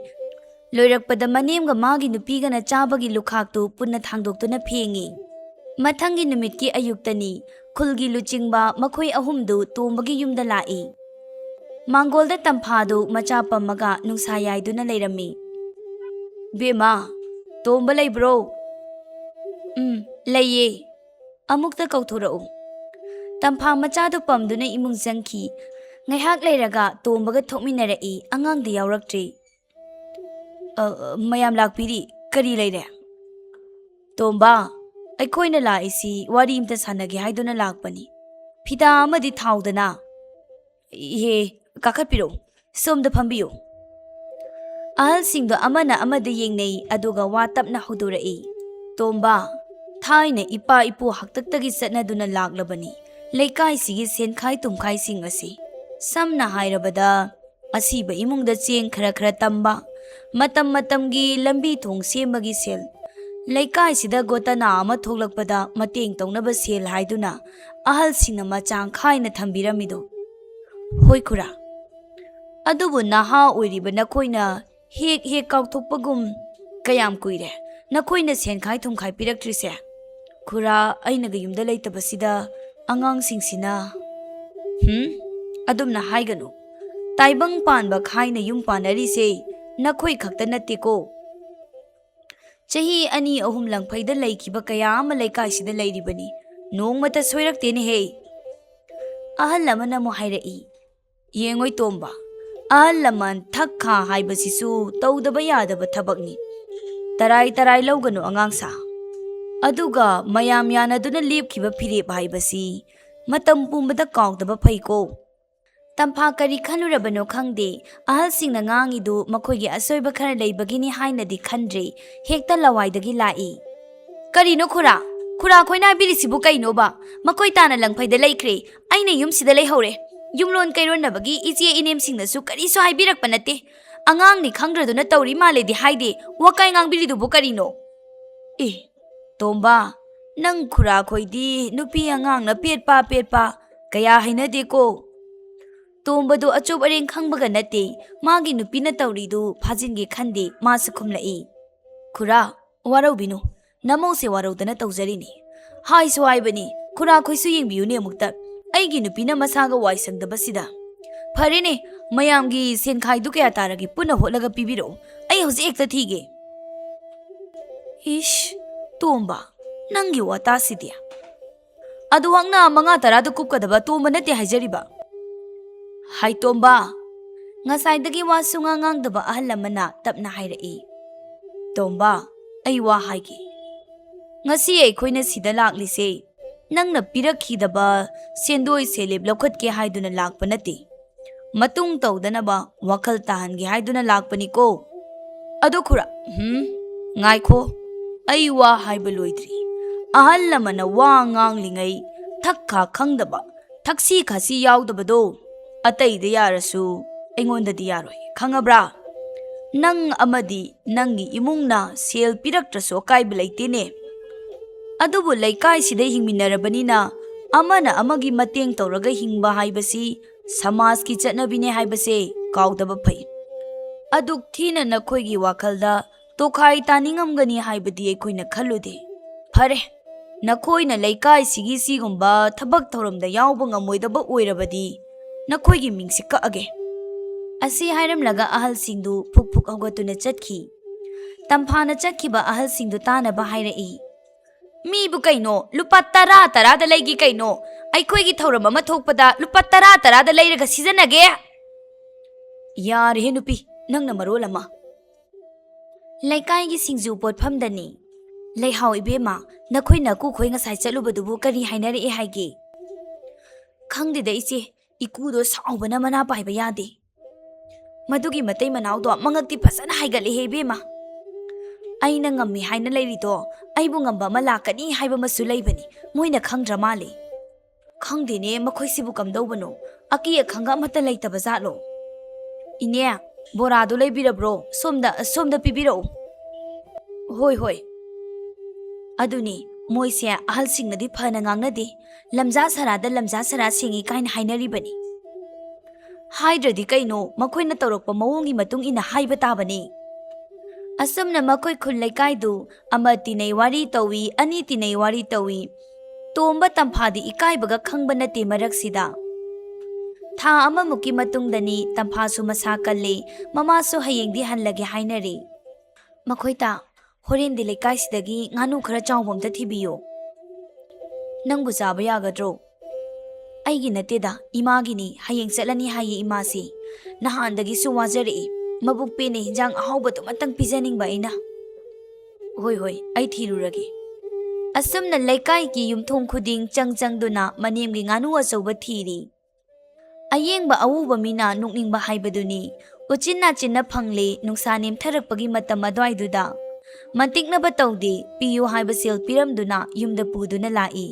ꯂꯣꯏꯔꯛꯄꯗ ꯃꯅꯦꯝꯒ ꯃꯥꯒꯤ ꯅꯨꯄꯤꯒꯅ ꯆꯥꯕꯒꯤ ꯂꯨꯈꯥꯛꯇꯨ ꯄꯨꯟꯅ ꯊꯥꯡꯗꯣꯛꯇꯨꯅ ꯐꯦꯡꯉꯤ꯫ ꯃꯊꯪꯒꯤ ꯅꯨꯃꯤꯠꯀꯤ ꯑꯌꯨꯛꯇꯅꯤ꯫ ꯈꯨꯜꯒꯤ ꯂꯨꯆꯤꯡꯕ ꯃꯈꯣꯏ ꯑꯍꯨꯝꯗꯨ ꯇꯣꯝꯕꯒꯤ ꯌꯨꯝꯗ ꯂꯥꯛꯏ꯫ ꯃꯥꯡꯒꯣꯜꯗ ꯇꯝꯐꯥꯗꯨ ꯃꯆꯥ ꯄꯝꯃꯒ ꯅꯨꯡꯁꯥ ꯌꯥꯏꯗꯨꯅ ꯂꯩꯔꯝꯃꯤ꯫ "ꯕꯦꯝꯃ, ꯇꯣꯝꯕ ꯂꯩꯕ꯭ꯔꯣ?" "ꯎꯝ, ꯂꯩꯌꯦ꯫" "ꯑꯃꯨꯛꯇ ꯀꯧꯊꯣꯔꯛꯎ꯫" ꯇꯝꯐꯥ ꯃꯆꯥꯗꯨ ꯄꯝꯗꯨꯅ ꯏꯃꯨꯡ ꯆꯪꯈꯤ꯫ ꯉꯥꯏꯍꯥꯛ ꯂꯩꯔꯒ ꯇꯣꯝꯕꯒ ꯊꯣꯛꯃꯤꯟꯅꯔꯛꯏ, ꯑꯉꯥꯡꯗꯤ ꯌꯥꯎꯔꯛꯇ꯭ꯔꯤ꯫ "ꯑ, ꯑ, ꯃꯌꯥꯝ ꯂꯥꯛꯄꯤꯔꯤ, ꯀꯔꯤ ꯂꯩꯔꯦ?" "ꯇꯣꯝꯕ, ꯑꯩꯈꯣꯏꯅ ꯂꯥꯛꯏꯁꯤ ꯋꯥꯔꯤ ꯑꯝꯇ ꯁꯥꯟꯅꯒꯦ ꯍꯥꯏꯗꯨꯅ ꯂꯥꯛꯄꯅꯤ꯫ ꯐꯤꯗꯥ ꯑꯃꯗꯤ ꯊꯥꯎꯗꯅ꯫" "ꯏꯍꯦ, ꯀꯥꯈꯠꯄꯤꯔꯛꯎ, ꯁꯣꯝꯗ ꯐꯝꯕꯤꯌꯨ꯫" ꯑꯍꯜꯁꯤꯡꯗꯣ ꯑꯃꯅ ꯑꯃꯗ ꯌꯦꯡꯅꯩ, ꯑꯗꯨꯒ ꯋꯥ ꯇꯞꯅ ꯍꯧꯗꯣꯔꯛꯏ꯫ "ꯇꯣꯝꯕ, ꯊꯥꯏꯅ ꯏꯄꯥ ꯏꯄꯨ ꯍꯥꯛꯇꯛꯇꯒꯤ ꯆꯠꯅꯗꯨꯅ ꯂꯥꯛꯂꯕꯅꯤ ꯂꯩꯀꯥꯏꯁꯤꯒꯤ ꯁꯦꯟꯈꯥꯏ ꯇꯨꯝꯈꯥꯏꯁꯤꯡ ꯑꯁꯤ꯫ ꯁꯝꯅ ꯍꯥꯏꯔꯕꯗ, ꯑꯁꯤꯕ ꯏꯃꯨꯡꯗ ꯆꯦꯡ ꯈꯔ ꯈꯔ ꯇꯝꯕ, ꯃꯇꯝ ꯃꯇꯝꯒꯤ ꯂꯝꯕꯤ ꯊꯣꯡ ꯁꯦꯝꯕꯒꯤ ꯁꯦꯜ, ꯂꯩꯀꯥꯏꯁꯤꯗ ꯒꯣꯇꯅꯥ ꯑꯃ ꯊꯣꯛꯂꯛꯄꯗ ꯃꯇꯦꯡ ꯇꯧꯅꯕ ꯁꯦꯜ ꯍꯥꯏꯗꯨꯅ ꯑꯍꯜꯁꯤꯡꯅ ꯃꯆꯥꯡ ꯈꯥꯏꯅ ꯊꯝꯕꯤꯔꯝꯃꯤꯗꯣ꯫ ꯍꯣꯏ ꯈꯨꯔꯥ, ꯑꯗꯨꯕꯨ ꯅꯍꯥ ꯑꯣꯏꯔꯤꯕ ꯅꯈꯣꯏꯅ ꯍꯦꯛ ꯍꯦꯛ ꯀꯥꯎꯊꯣꯛꯄꯒꯨꯝ꯫ ꯀꯌꯥꯝ ꯀꯨꯏꯔꯦ ꯅꯈꯣꯏꯅ ꯁꯦꯟꯈꯥꯏ ꯊꯨꯝꯈꯥꯏ ꯄꯤꯔꯛꯇ꯭ꯔꯤꯁꯦ? ꯈꯨꯔꯥ, ꯑꯩꯅꯒ ꯌꯨꯝꯗ ꯂꯩꯇꯕꯁꯤꯗ ꯑꯉꯥꯡꯁꯤꯡꯁꯤꯅ꯫ ꯍꯨꯝ? ꯑꯗꯨꯝꯅ ꯍꯥꯏꯒꯅꯨ꯫ ꯇꯥꯏꯕꯪ ꯄꯥꯟꯕ ꯈꯥꯏꯅ ꯌꯨꯝ ꯄꯥꯟꯅꯔꯤꯁꯦ ꯅꯈꯣꯏ ꯈꯛꯇ ꯅꯠꯇꯦꯀꯣ꯫ ꯆꯍꯤ ꯑꯅꯤ ꯑꯍꯨꯝ ꯂꯪꯐꯩꯗ ꯂꯩꯈꯤꯕ ꯀꯌꯥ ꯑꯃ ꯂꯩꯀꯥꯏꯁꯤꯗ ꯂꯩꯔꯤꯕꯅꯤ꯫ ꯅꯣꯡꯃꯇ ꯁꯣꯏꯔꯛꯇꯦꯅꯦꯍꯦ꯫ ꯑꯍꯜ ꯑꯃꯅ ꯑꯃꯨꯛ ꯍꯥꯏꯔꯛꯏ, "ꯌꯦꯡꯉꯣꯏ ꯇꯣꯝꯕ, ꯑꯍꯜ ꯂꯃꯟ ꯊꯛ ꯈꯥ ꯍꯥꯏꯕꯁꯤꯁꯨ ꯇꯧꯗꯕ ꯌꯥꯗꯕ ꯊꯕꯛꯅꯤ꯫ ꯇꯔꯥꯏ ꯇꯔꯥꯏ ꯂꯧꯒꯅꯨ ꯑꯉꯥꯡꯁꯥ꯫ ꯑꯗꯨꯒ ꯃꯌꯥꯝ ꯌꯥꯅꯗꯨꯅ ꯂꯦꯞꯈꯤꯕ ꯐꯤꯔꯦꯞ ꯍꯥꯏꯕꯁꯤ ꯃꯇꯝ ꯄꯨꯝꯕꯗ ꯀꯥꯎꯗꯕ ꯐꯩꯀꯣ꯫" ꯇꯝꯐꯥ ꯀꯔꯤ ꯈꯜꯂꯨꯔꯕꯅꯣ ꯈꯪꯗꯦ, ꯑꯍꯜꯁꯤꯡꯅ ꯉꯥꯡꯉꯤꯗꯨ ꯃꯈꯣꯏꯒꯤ ꯑꯁꯣꯏꯕ ꯈꯔ ꯂꯩꯕꯒꯤꯅꯤ ꯍꯥꯏꯅꯗꯤ ꯈꯟꯗ꯭ꯔꯦ, ꯍꯦꯛꯇ ꯂꯋꯥꯏꯗꯒꯤ ꯂꯥꯛꯏ꯫ "ꯀꯔꯤꯅꯣ ꯈꯨꯔꯥ? ꯈꯨꯔꯥ ꯈꯣꯏꯅ ꯍꯥꯏꯕꯤꯔꯤꯁꯤꯕꯨ ꯀꯩꯅꯣꯕ? ꯃꯈꯣꯏ ꯇꯥꯅ ꯂꯪꯐꯩꯗ ꯂꯩꯈ꯭ꯔꯦ, ꯑꯩꯅ ꯌꯨꯝꯁꯤꯗ ꯂꯩꯍꯧꯔꯦ꯫ ꯌꯨꯝꯂꯣꯟ ꯀꯩꯔꯣꯟꯅꯕꯒꯤ ꯏꯆꯦ ꯏꯅꯦꯝꯁꯤꯡꯅꯁꯨ ꯀꯔꯤꯁꯨ ꯍꯥꯏꯕꯤꯔꯛꯄ ꯅꯠꯇꯦ꯫ ꯑꯉꯥꯡꯅꯤ ꯈꯪꯗ꯭ꯔꯗꯨꯅ ꯇꯧꯔꯤ ꯃꯥꯜꯂꯦꯗꯤ ꯍꯥꯏꯗꯦ, ꯋꯥꯀꯥꯏ ꯉꯥꯡꯕꯤꯔꯤꯗꯨꯕꯨ ꯀꯔꯤꯅꯣ?" "ꯑꯦ, ꯇꯣꯝꯕ, ꯅꯪ ꯈꯨꯔꯥ ꯈꯣꯏꯗꯤ ꯅꯨꯄꯤ ꯑꯉꯥꯡꯅ ꯄꯦꯠꯄ ꯄꯦꯠꯄ ꯀꯌꯥ ꯍꯩꯅꯗꯦꯀꯣ꯫" ꯇꯣꯝꯕꯗꯨ ꯑꯆꯨꯞ ꯑꯔꯦꯡ ꯈꯪꯕꯒ ꯅꯠꯇꯦ, ꯃꯥꯒꯤ ꯅꯨꯄꯤꯅ ꯇꯧꯔꯤꯗꯨ ꯐꯥꯖꯤꯟꯒꯦ ꯈꯟꯗꯦ, ꯃꯥꯁꯨ ꯈꯨꯝꯂꯛꯏ꯫ "ꯈꯨꯔꯥ, ꯋꯥꯔꯧꯕꯤꯅꯨ, ꯅꯃꯧꯁꯦ ꯋꯥꯔꯧꯗꯅ ꯇꯧꯖꯔꯤꯅꯤ꯫ ꯍꯥꯏꯁꯨ ꯍꯥꯏꯕꯅꯤ, ꯈꯨꯔꯥ ꯈꯣꯏꯁꯨ ꯌꯦꯡꯕꯤꯌꯨꯅꯦ ꯑꯃꯨꯛꯇ, ꯑꯩꯒꯤ ꯅꯨꯄꯤꯅ ꯃꯁꯥꯒ ꯋꯥꯏ ꯁꯪꯗꯕꯁꯤꯗ꯫ ꯐꯔꯦꯅꯦ, ꯃꯌꯥꯝꯒꯤ ꯁꯦꯟꯈꯥꯏꯗꯨ ꯀꯌꯥ ꯇꯥꯔꯒꯦ, ꯄꯨꯟꯅ ꯍꯣꯠꯂꯒ ꯄꯤꯕꯤꯔꯛꯎ, ꯑꯩ ꯍꯧꯖꯤꯛ ꯍꯦꯛꯇ ꯊꯤꯒꯦ꯫" "ꯏꯁ, ꯇꯣꯝꯕ, ꯅꯪꯒꯤ ꯋꯥꯇꯥꯁꯤꯗꯤ꯫ ꯑꯗꯨꯍꯥꯛꯅ ꯃꯉꯥ ꯇꯔꯥꯗ ꯀꯨꯞꯀꯗꯕ ꯇꯣꯝꯕ ꯅꯠꯇꯦ ꯍꯥꯏꯖꯔꯤꯕ꯫" "ꯍꯥꯏ ꯇꯣꯝꯕ꯫" ꯉꯁꯥꯏꯗꯒꯤ ꯋꯥ ꯁꯨꯉꯥꯡ ꯉꯥꯡꯗꯕ ꯑꯍꯜ ꯑꯃꯅ ꯇꯞꯅ ꯍꯥꯏꯔꯛꯏ꯫ "ꯇꯣꯝꯕ, ꯑꯩ ꯋꯥ ꯍꯥꯏꯒꯦ꯫ ꯉꯁꯤ ꯑꯩꯈꯣꯏꯅ ꯁꯤꯗ ꯂꯥꯛꯂꯤꯁꯦ ꯅꯪꯅ ꯄꯤꯔꯛꯈꯤꯗꯕ ꯁꯦꯟꯗꯣꯏ ꯁꯦꯂꯦꯞ ꯂꯧꯈꯠꯀꯦ ꯍꯥꯏꯗꯨꯅ ꯂꯥꯛꯄ ꯅꯠꯇꯦ꯫ ꯃꯇꯨꯡ ꯇꯧꯗꯅꯕ ꯋꯥꯈꯜ ꯇꯥꯍꯟꯒꯦ ꯍꯥꯏꯗꯨꯅ ꯂꯥꯛꯄꯅꯤꯀꯣ꯫ ꯑꯗꯨ ꯈꯨꯔꯥ, ꯍꯝ? ꯉꯥꯏꯈꯣ, ꯑꯩ ꯋꯥ ꯍꯥꯏꯕ ꯂꯣꯏꯗ꯭ꯔꯤ꯫ ꯑꯍꯜ ꯑꯃꯅ ꯋꯥ ꯉꯥꯡꯂꯤꯉꯩ ꯊꯛ ꯈꯥ ꯈꯪꯗꯕ, ꯊꯛꯁꯤ ꯈꯥꯁꯤ ꯌꯥꯎꯗꯕꯗꯣ ꯑꯇꯩꯗ ꯌꯥꯔꯁꯨ ꯑꯩꯉꯣꯟꯗꯗꯤ ꯌꯥꯔꯣꯏ, ꯈꯪꯉꯕ꯭ꯔꯥ? ꯅꯪ ꯑꯃꯗꯤ ꯅꯪꯒꯤ ꯏꯃꯨꯡꯅ ꯁꯦꯜ ꯄꯤꯔꯛꯇ꯭ꯔꯁꯨ ꯑꯀꯥꯏꯕ ꯂꯩꯇꯦꯅꯦ꯫ ꯑꯗꯨꯕꯨ ꯂꯩꯀꯥꯏꯁꯤꯗ ꯍꯤꯡꯃꯤꯟꯅꯔꯕꯅꯤꯅ ꯑꯃꯅ ꯑꯃꯒꯤ ꯃꯇꯦꯡ ꯇꯧꯔꯒ ꯍꯤꯡꯕ ꯍꯥꯏꯕꯁꯤ ꯁꯃꯥꯖꯀꯤ ꯆꯠꯅꯕꯤꯅꯦ ꯍꯥꯏꯕꯁꯦ ꯀꯥꯎꯗꯕ ꯐꯩ꯫ ꯑꯗꯨꯛ ꯊꯤꯅ ꯅꯈꯣꯏꯒꯤ ꯋꯥꯈꯜꯗ ꯇꯣꯈꯥꯏ ꯇꯥꯅꯤꯡꯉꯝꯒꯅꯤ ꯍꯥꯏꯕꯗꯤ ꯑꯩꯈꯣꯏꯅ ꯈꯜꯂꯨꯗꯦ꯫ ꯐꯔꯦ, ꯅꯈꯣꯏꯅ ꯂꯩꯀꯥꯏꯁꯤꯒꯤ ꯁꯤꯒꯨꯝꯕ ꯊꯕꯛ ꯊꯧꯔꯝꯗ ꯌꯥꯎꯕ ꯉꯝꯃꯣꯏꯗꯕ ꯑꯣꯏꯔꯕꯗꯤ ꯅꯈꯣꯏꯒꯤ ꯃꯤꯡꯁꯤ ꯀꯛꯑꯒꯦ꯫ ꯑꯁꯤ ꯍꯥꯏꯔꯝꯂꯒ ꯑꯍꯜꯁꯤꯡꯗꯨ ꯐꯨꯛ ꯐꯨꯛ ꯍꯧꯒꯠꯇꯨꯅ ꯆꯠꯈꯤ꯫ ꯇꯝꯐꯥꯅ ꯆꯠꯈꯤꯕ ꯑꯍꯜꯁꯤꯡꯗꯨ ꯇꯥꯅꯕ ꯍꯥꯏꯔꯛꯏ꯫ ꯃꯤꯕꯨ ꯀꯩꯅꯣ, ꯂꯨꯄꯥ ꯇꯔꯥ ꯇꯔꯥꯗ ꯂꯩꯒꯤ ꯀꯩꯅꯣ? ꯑꯩꯈꯣꯏꯒꯤ ꯊꯧꯔꯝ ꯑꯃ ꯊꯣꯛꯄꯗ ꯂꯨꯄꯥ ꯇꯔꯥ ꯇꯔꯥꯗ ꯂꯩꯔꯒ ꯁꯤꯖꯤꯟꯅꯒꯦ? ꯌꯥꯔꯦꯍꯦ ꯅꯨꯄꯤ, ꯅꯪꯅ ꯃꯔꯣꯜ ꯑꯃ꯫ ꯂꯩꯀꯥꯏꯒꯤ ꯁꯤꯡꯖꯨ ꯄꯣꯠꯐꯝꯗꯅꯤ꯫ ꯂꯩꯍꯥꯎ ꯏꯕꯦꯝꯃ, ꯅꯈꯣꯏ ꯅꯀꯨꯈꯣꯏ ꯉꯁꯥꯏ ꯆꯠꯂꯨꯕꯗꯨꯕꯨ ꯀꯔꯤ ꯍꯥꯏꯅꯔꯛꯑꯦ ꯍꯥꯏꯒꯦ? ꯈꯪꯗꯦꯗ ꯏꯆꯦ, ꯏꯀꯨꯗꯣ ꯁꯥꯎꯕꯅ ꯃꯅꯥ ꯄꯥꯏꯕ ꯌꯥꯗꯦ꯫ ꯃꯗꯨꯒꯤ ꯃꯇꯩ ꯃꯅꯥꯎꯗꯣ ꯃꯉꯛꯇꯤ ꯐꯖꯅ ꯍꯥꯏꯒꯠꯂꯦꯍꯦ ꯏꯕꯦꯝꯃ꯫ ꯑꯩꯅ ꯉꯝꯃꯤ ꯍꯥꯏꯅ ꯂꯩꯔꯤꯗꯣ ꯑꯩꯕꯨ ꯉꯝꯕ ꯑꯃ ꯂꯥꯛꯀꯅꯤ ꯍꯥꯏꯕ ꯑꯃꯁꯨ ꯂꯩꯕꯅꯤ, ꯃꯣꯏꯅ ꯈꯪꯗ꯭ꯔ ꯃꯥꯜꯂꯦ꯫ ꯈꯪꯗꯦꯅꯦ, ꯃꯈꯣꯏꯁꯤꯕꯨ ꯀꯝꯗꯧꯕꯅꯣ? ꯑꯀꯤ ꯑꯈꯪꯒ ꯑꯃꯠꯇ ꯂꯩꯇꯕ ꯖꯥꯠꯂꯣ? ꯏꯅꯦ, ꯕꯣꯔꯥꯗꯨ ꯂꯩꯕꯤꯔꯕ꯭ꯔꯣ? ꯁꯣꯝꯗ, ꯁꯣꯝꯗ ꯄꯤꯕꯤꯔꯛꯎ꯫ ꯍꯣꯏ, ꯍꯣꯏ꯫ ꯑꯗꯨꯅꯤ, ꯃꯣꯏꯁꯦ ꯑꯍꯜꯁꯤꯡꯅꯗꯤ ꯐꯅ ꯉꯥꯡꯅꯗꯦ, ꯂꯝꯖꯥ ꯁꯔꯥꯗ ꯂꯝꯖꯥ ꯁꯔꯥ ꯁꯦꯡꯉꯤ ꯀꯥꯏꯅ ꯍꯥꯏꯅꯔꯤꯕꯅꯤ꯫ ꯍꯥꯏꯗ꯭ꯔꯗꯤ ꯀꯩꯅꯣ, ꯃꯈꯣꯏꯅ ꯇꯧꯔꯛꯄ ꯃꯑꯣꯡꯒꯤ ꯃꯇꯨꯡ ꯏꯟꯅ ꯍꯥꯏꯕ ꯇꯥꯕꯅꯤ꯫ ꯑꯁꯨꯝꯅ ꯃꯈꯣꯏ ꯈꯨꯜ ꯂꯩꯀꯥꯏꯗꯨ ꯑꯃ ꯇꯤꯟꯅꯩ ꯋꯥꯔꯤ ꯇꯧꯏ, ꯑꯅꯤ ꯇꯤꯟꯅꯩ ꯋꯥꯔꯤ ꯇꯧꯏ꯫ ꯇꯣꯝꯕ ꯇꯝꯐꯥꯗꯤ ꯏꯀꯥꯏꯕꯒ ꯈꯪꯕ ꯅꯠꯇꯦ ꯃꯔꯛꯁꯤꯗ꯫ ꯊꯥ ꯑꯃꯃꯨꯛꯀꯤ ꯃꯇꯨꯡꯗꯅꯤ ꯇꯝꯐꯥꯁꯨ ꯃꯁꯥ ꯀꯜꯂꯦ, ꯃꯃꯥꯁꯨ ꯍꯌꯦꯡꯗꯤ ꯍꯜꯂꯒꯦ ꯍꯥꯏꯅꯔꯦ꯫ ꯃꯈꯣꯏꯇ, ꯍꯣꯔꯦꯟꯗꯤ ꯂꯩꯀꯥꯏꯁꯤꯗꯒꯤ ꯉꯥꯅꯨ ꯈꯔ ꯆꯥꯎꯕ ꯑꯝꯇ ꯊꯤꯕꯤꯌꯣ꯫ ꯅꯪꯕꯨ ꯆꯥꯕ ꯌꯥꯒꯗ꯭ꯔꯣ? ꯑꯩꯒꯤ ꯅꯠꯇꯦꯗ, ꯏꯃꯥꯒꯤꯅꯤ, ꯍꯌꯦꯡ ꯆꯠꯂꯅꯤ ꯍꯥꯏꯌꯦ ꯏꯃꯥꯁꯦ꯫ ꯅꯍꯥꯟꯗꯒꯤꯁꯨ ꯋꯥꯖꯔꯛꯏ, ꯃꯕꯨꯛ ꯄꯦꯟꯅ ꯍꯤꯟꯖꯥꯡ ꯑꯍꯥꯎꯕꯗꯨꯃꯇꯪ ꯄꯤꯖꯅꯤꯡꯕ ꯑꯩꯅ꯫ ꯍꯣꯏ, ꯍꯣꯏ, ꯑꯩ ꯊꯤꯔꯨꯔꯒꯦ꯫ ꯑꯁꯨꯝꯅ ꯂꯩꯀꯥꯏꯒꯤ ꯌꯨꯝꯊꯣꯡ ꯈꯨꯗꯤꯡ ꯆꯪ ꯆꯪꯗꯨꯅ ꯃꯅꯦꯝꯒꯤ ꯉꯥꯅꯨ ꯑꯆꯧꯕ ꯊꯤꯔꯤ꯫ ꯑꯌꯦꯡꯕ ꯑꯎꯕ ꯃꯤꯅ ꯅꯣꯛꯅꯤꯡꯕ ꯍꯥꯏꯕꯗꯨꯅꯤ꯫ ꯎꯆꯤꯟ ꯅꯥꯆꯤꯟꯅ ꯐꯪꯂꯦ꯫ ꯅꯨꯡꯁꯥ ꯅꯦꯝꯊꯔꯛꯄꯒꯤ ꯃꯇꯝ ꯑꯗꯨꯋꯥꯏꯗꯨꯗ ꯃꯟꯇꯤꯛꯅꯕ ꯇꯧꯗꯦ, ꯄꯤꯌꯨ ꯍꯥꯏꯕ ꯁꯦꯜ ꯄꯤꯔꯝꯗꯨꯅ ꯌꯨꯝꯗ ꯄꯨꯗꯨꯅ ꯂꯥꯛꯏ꯫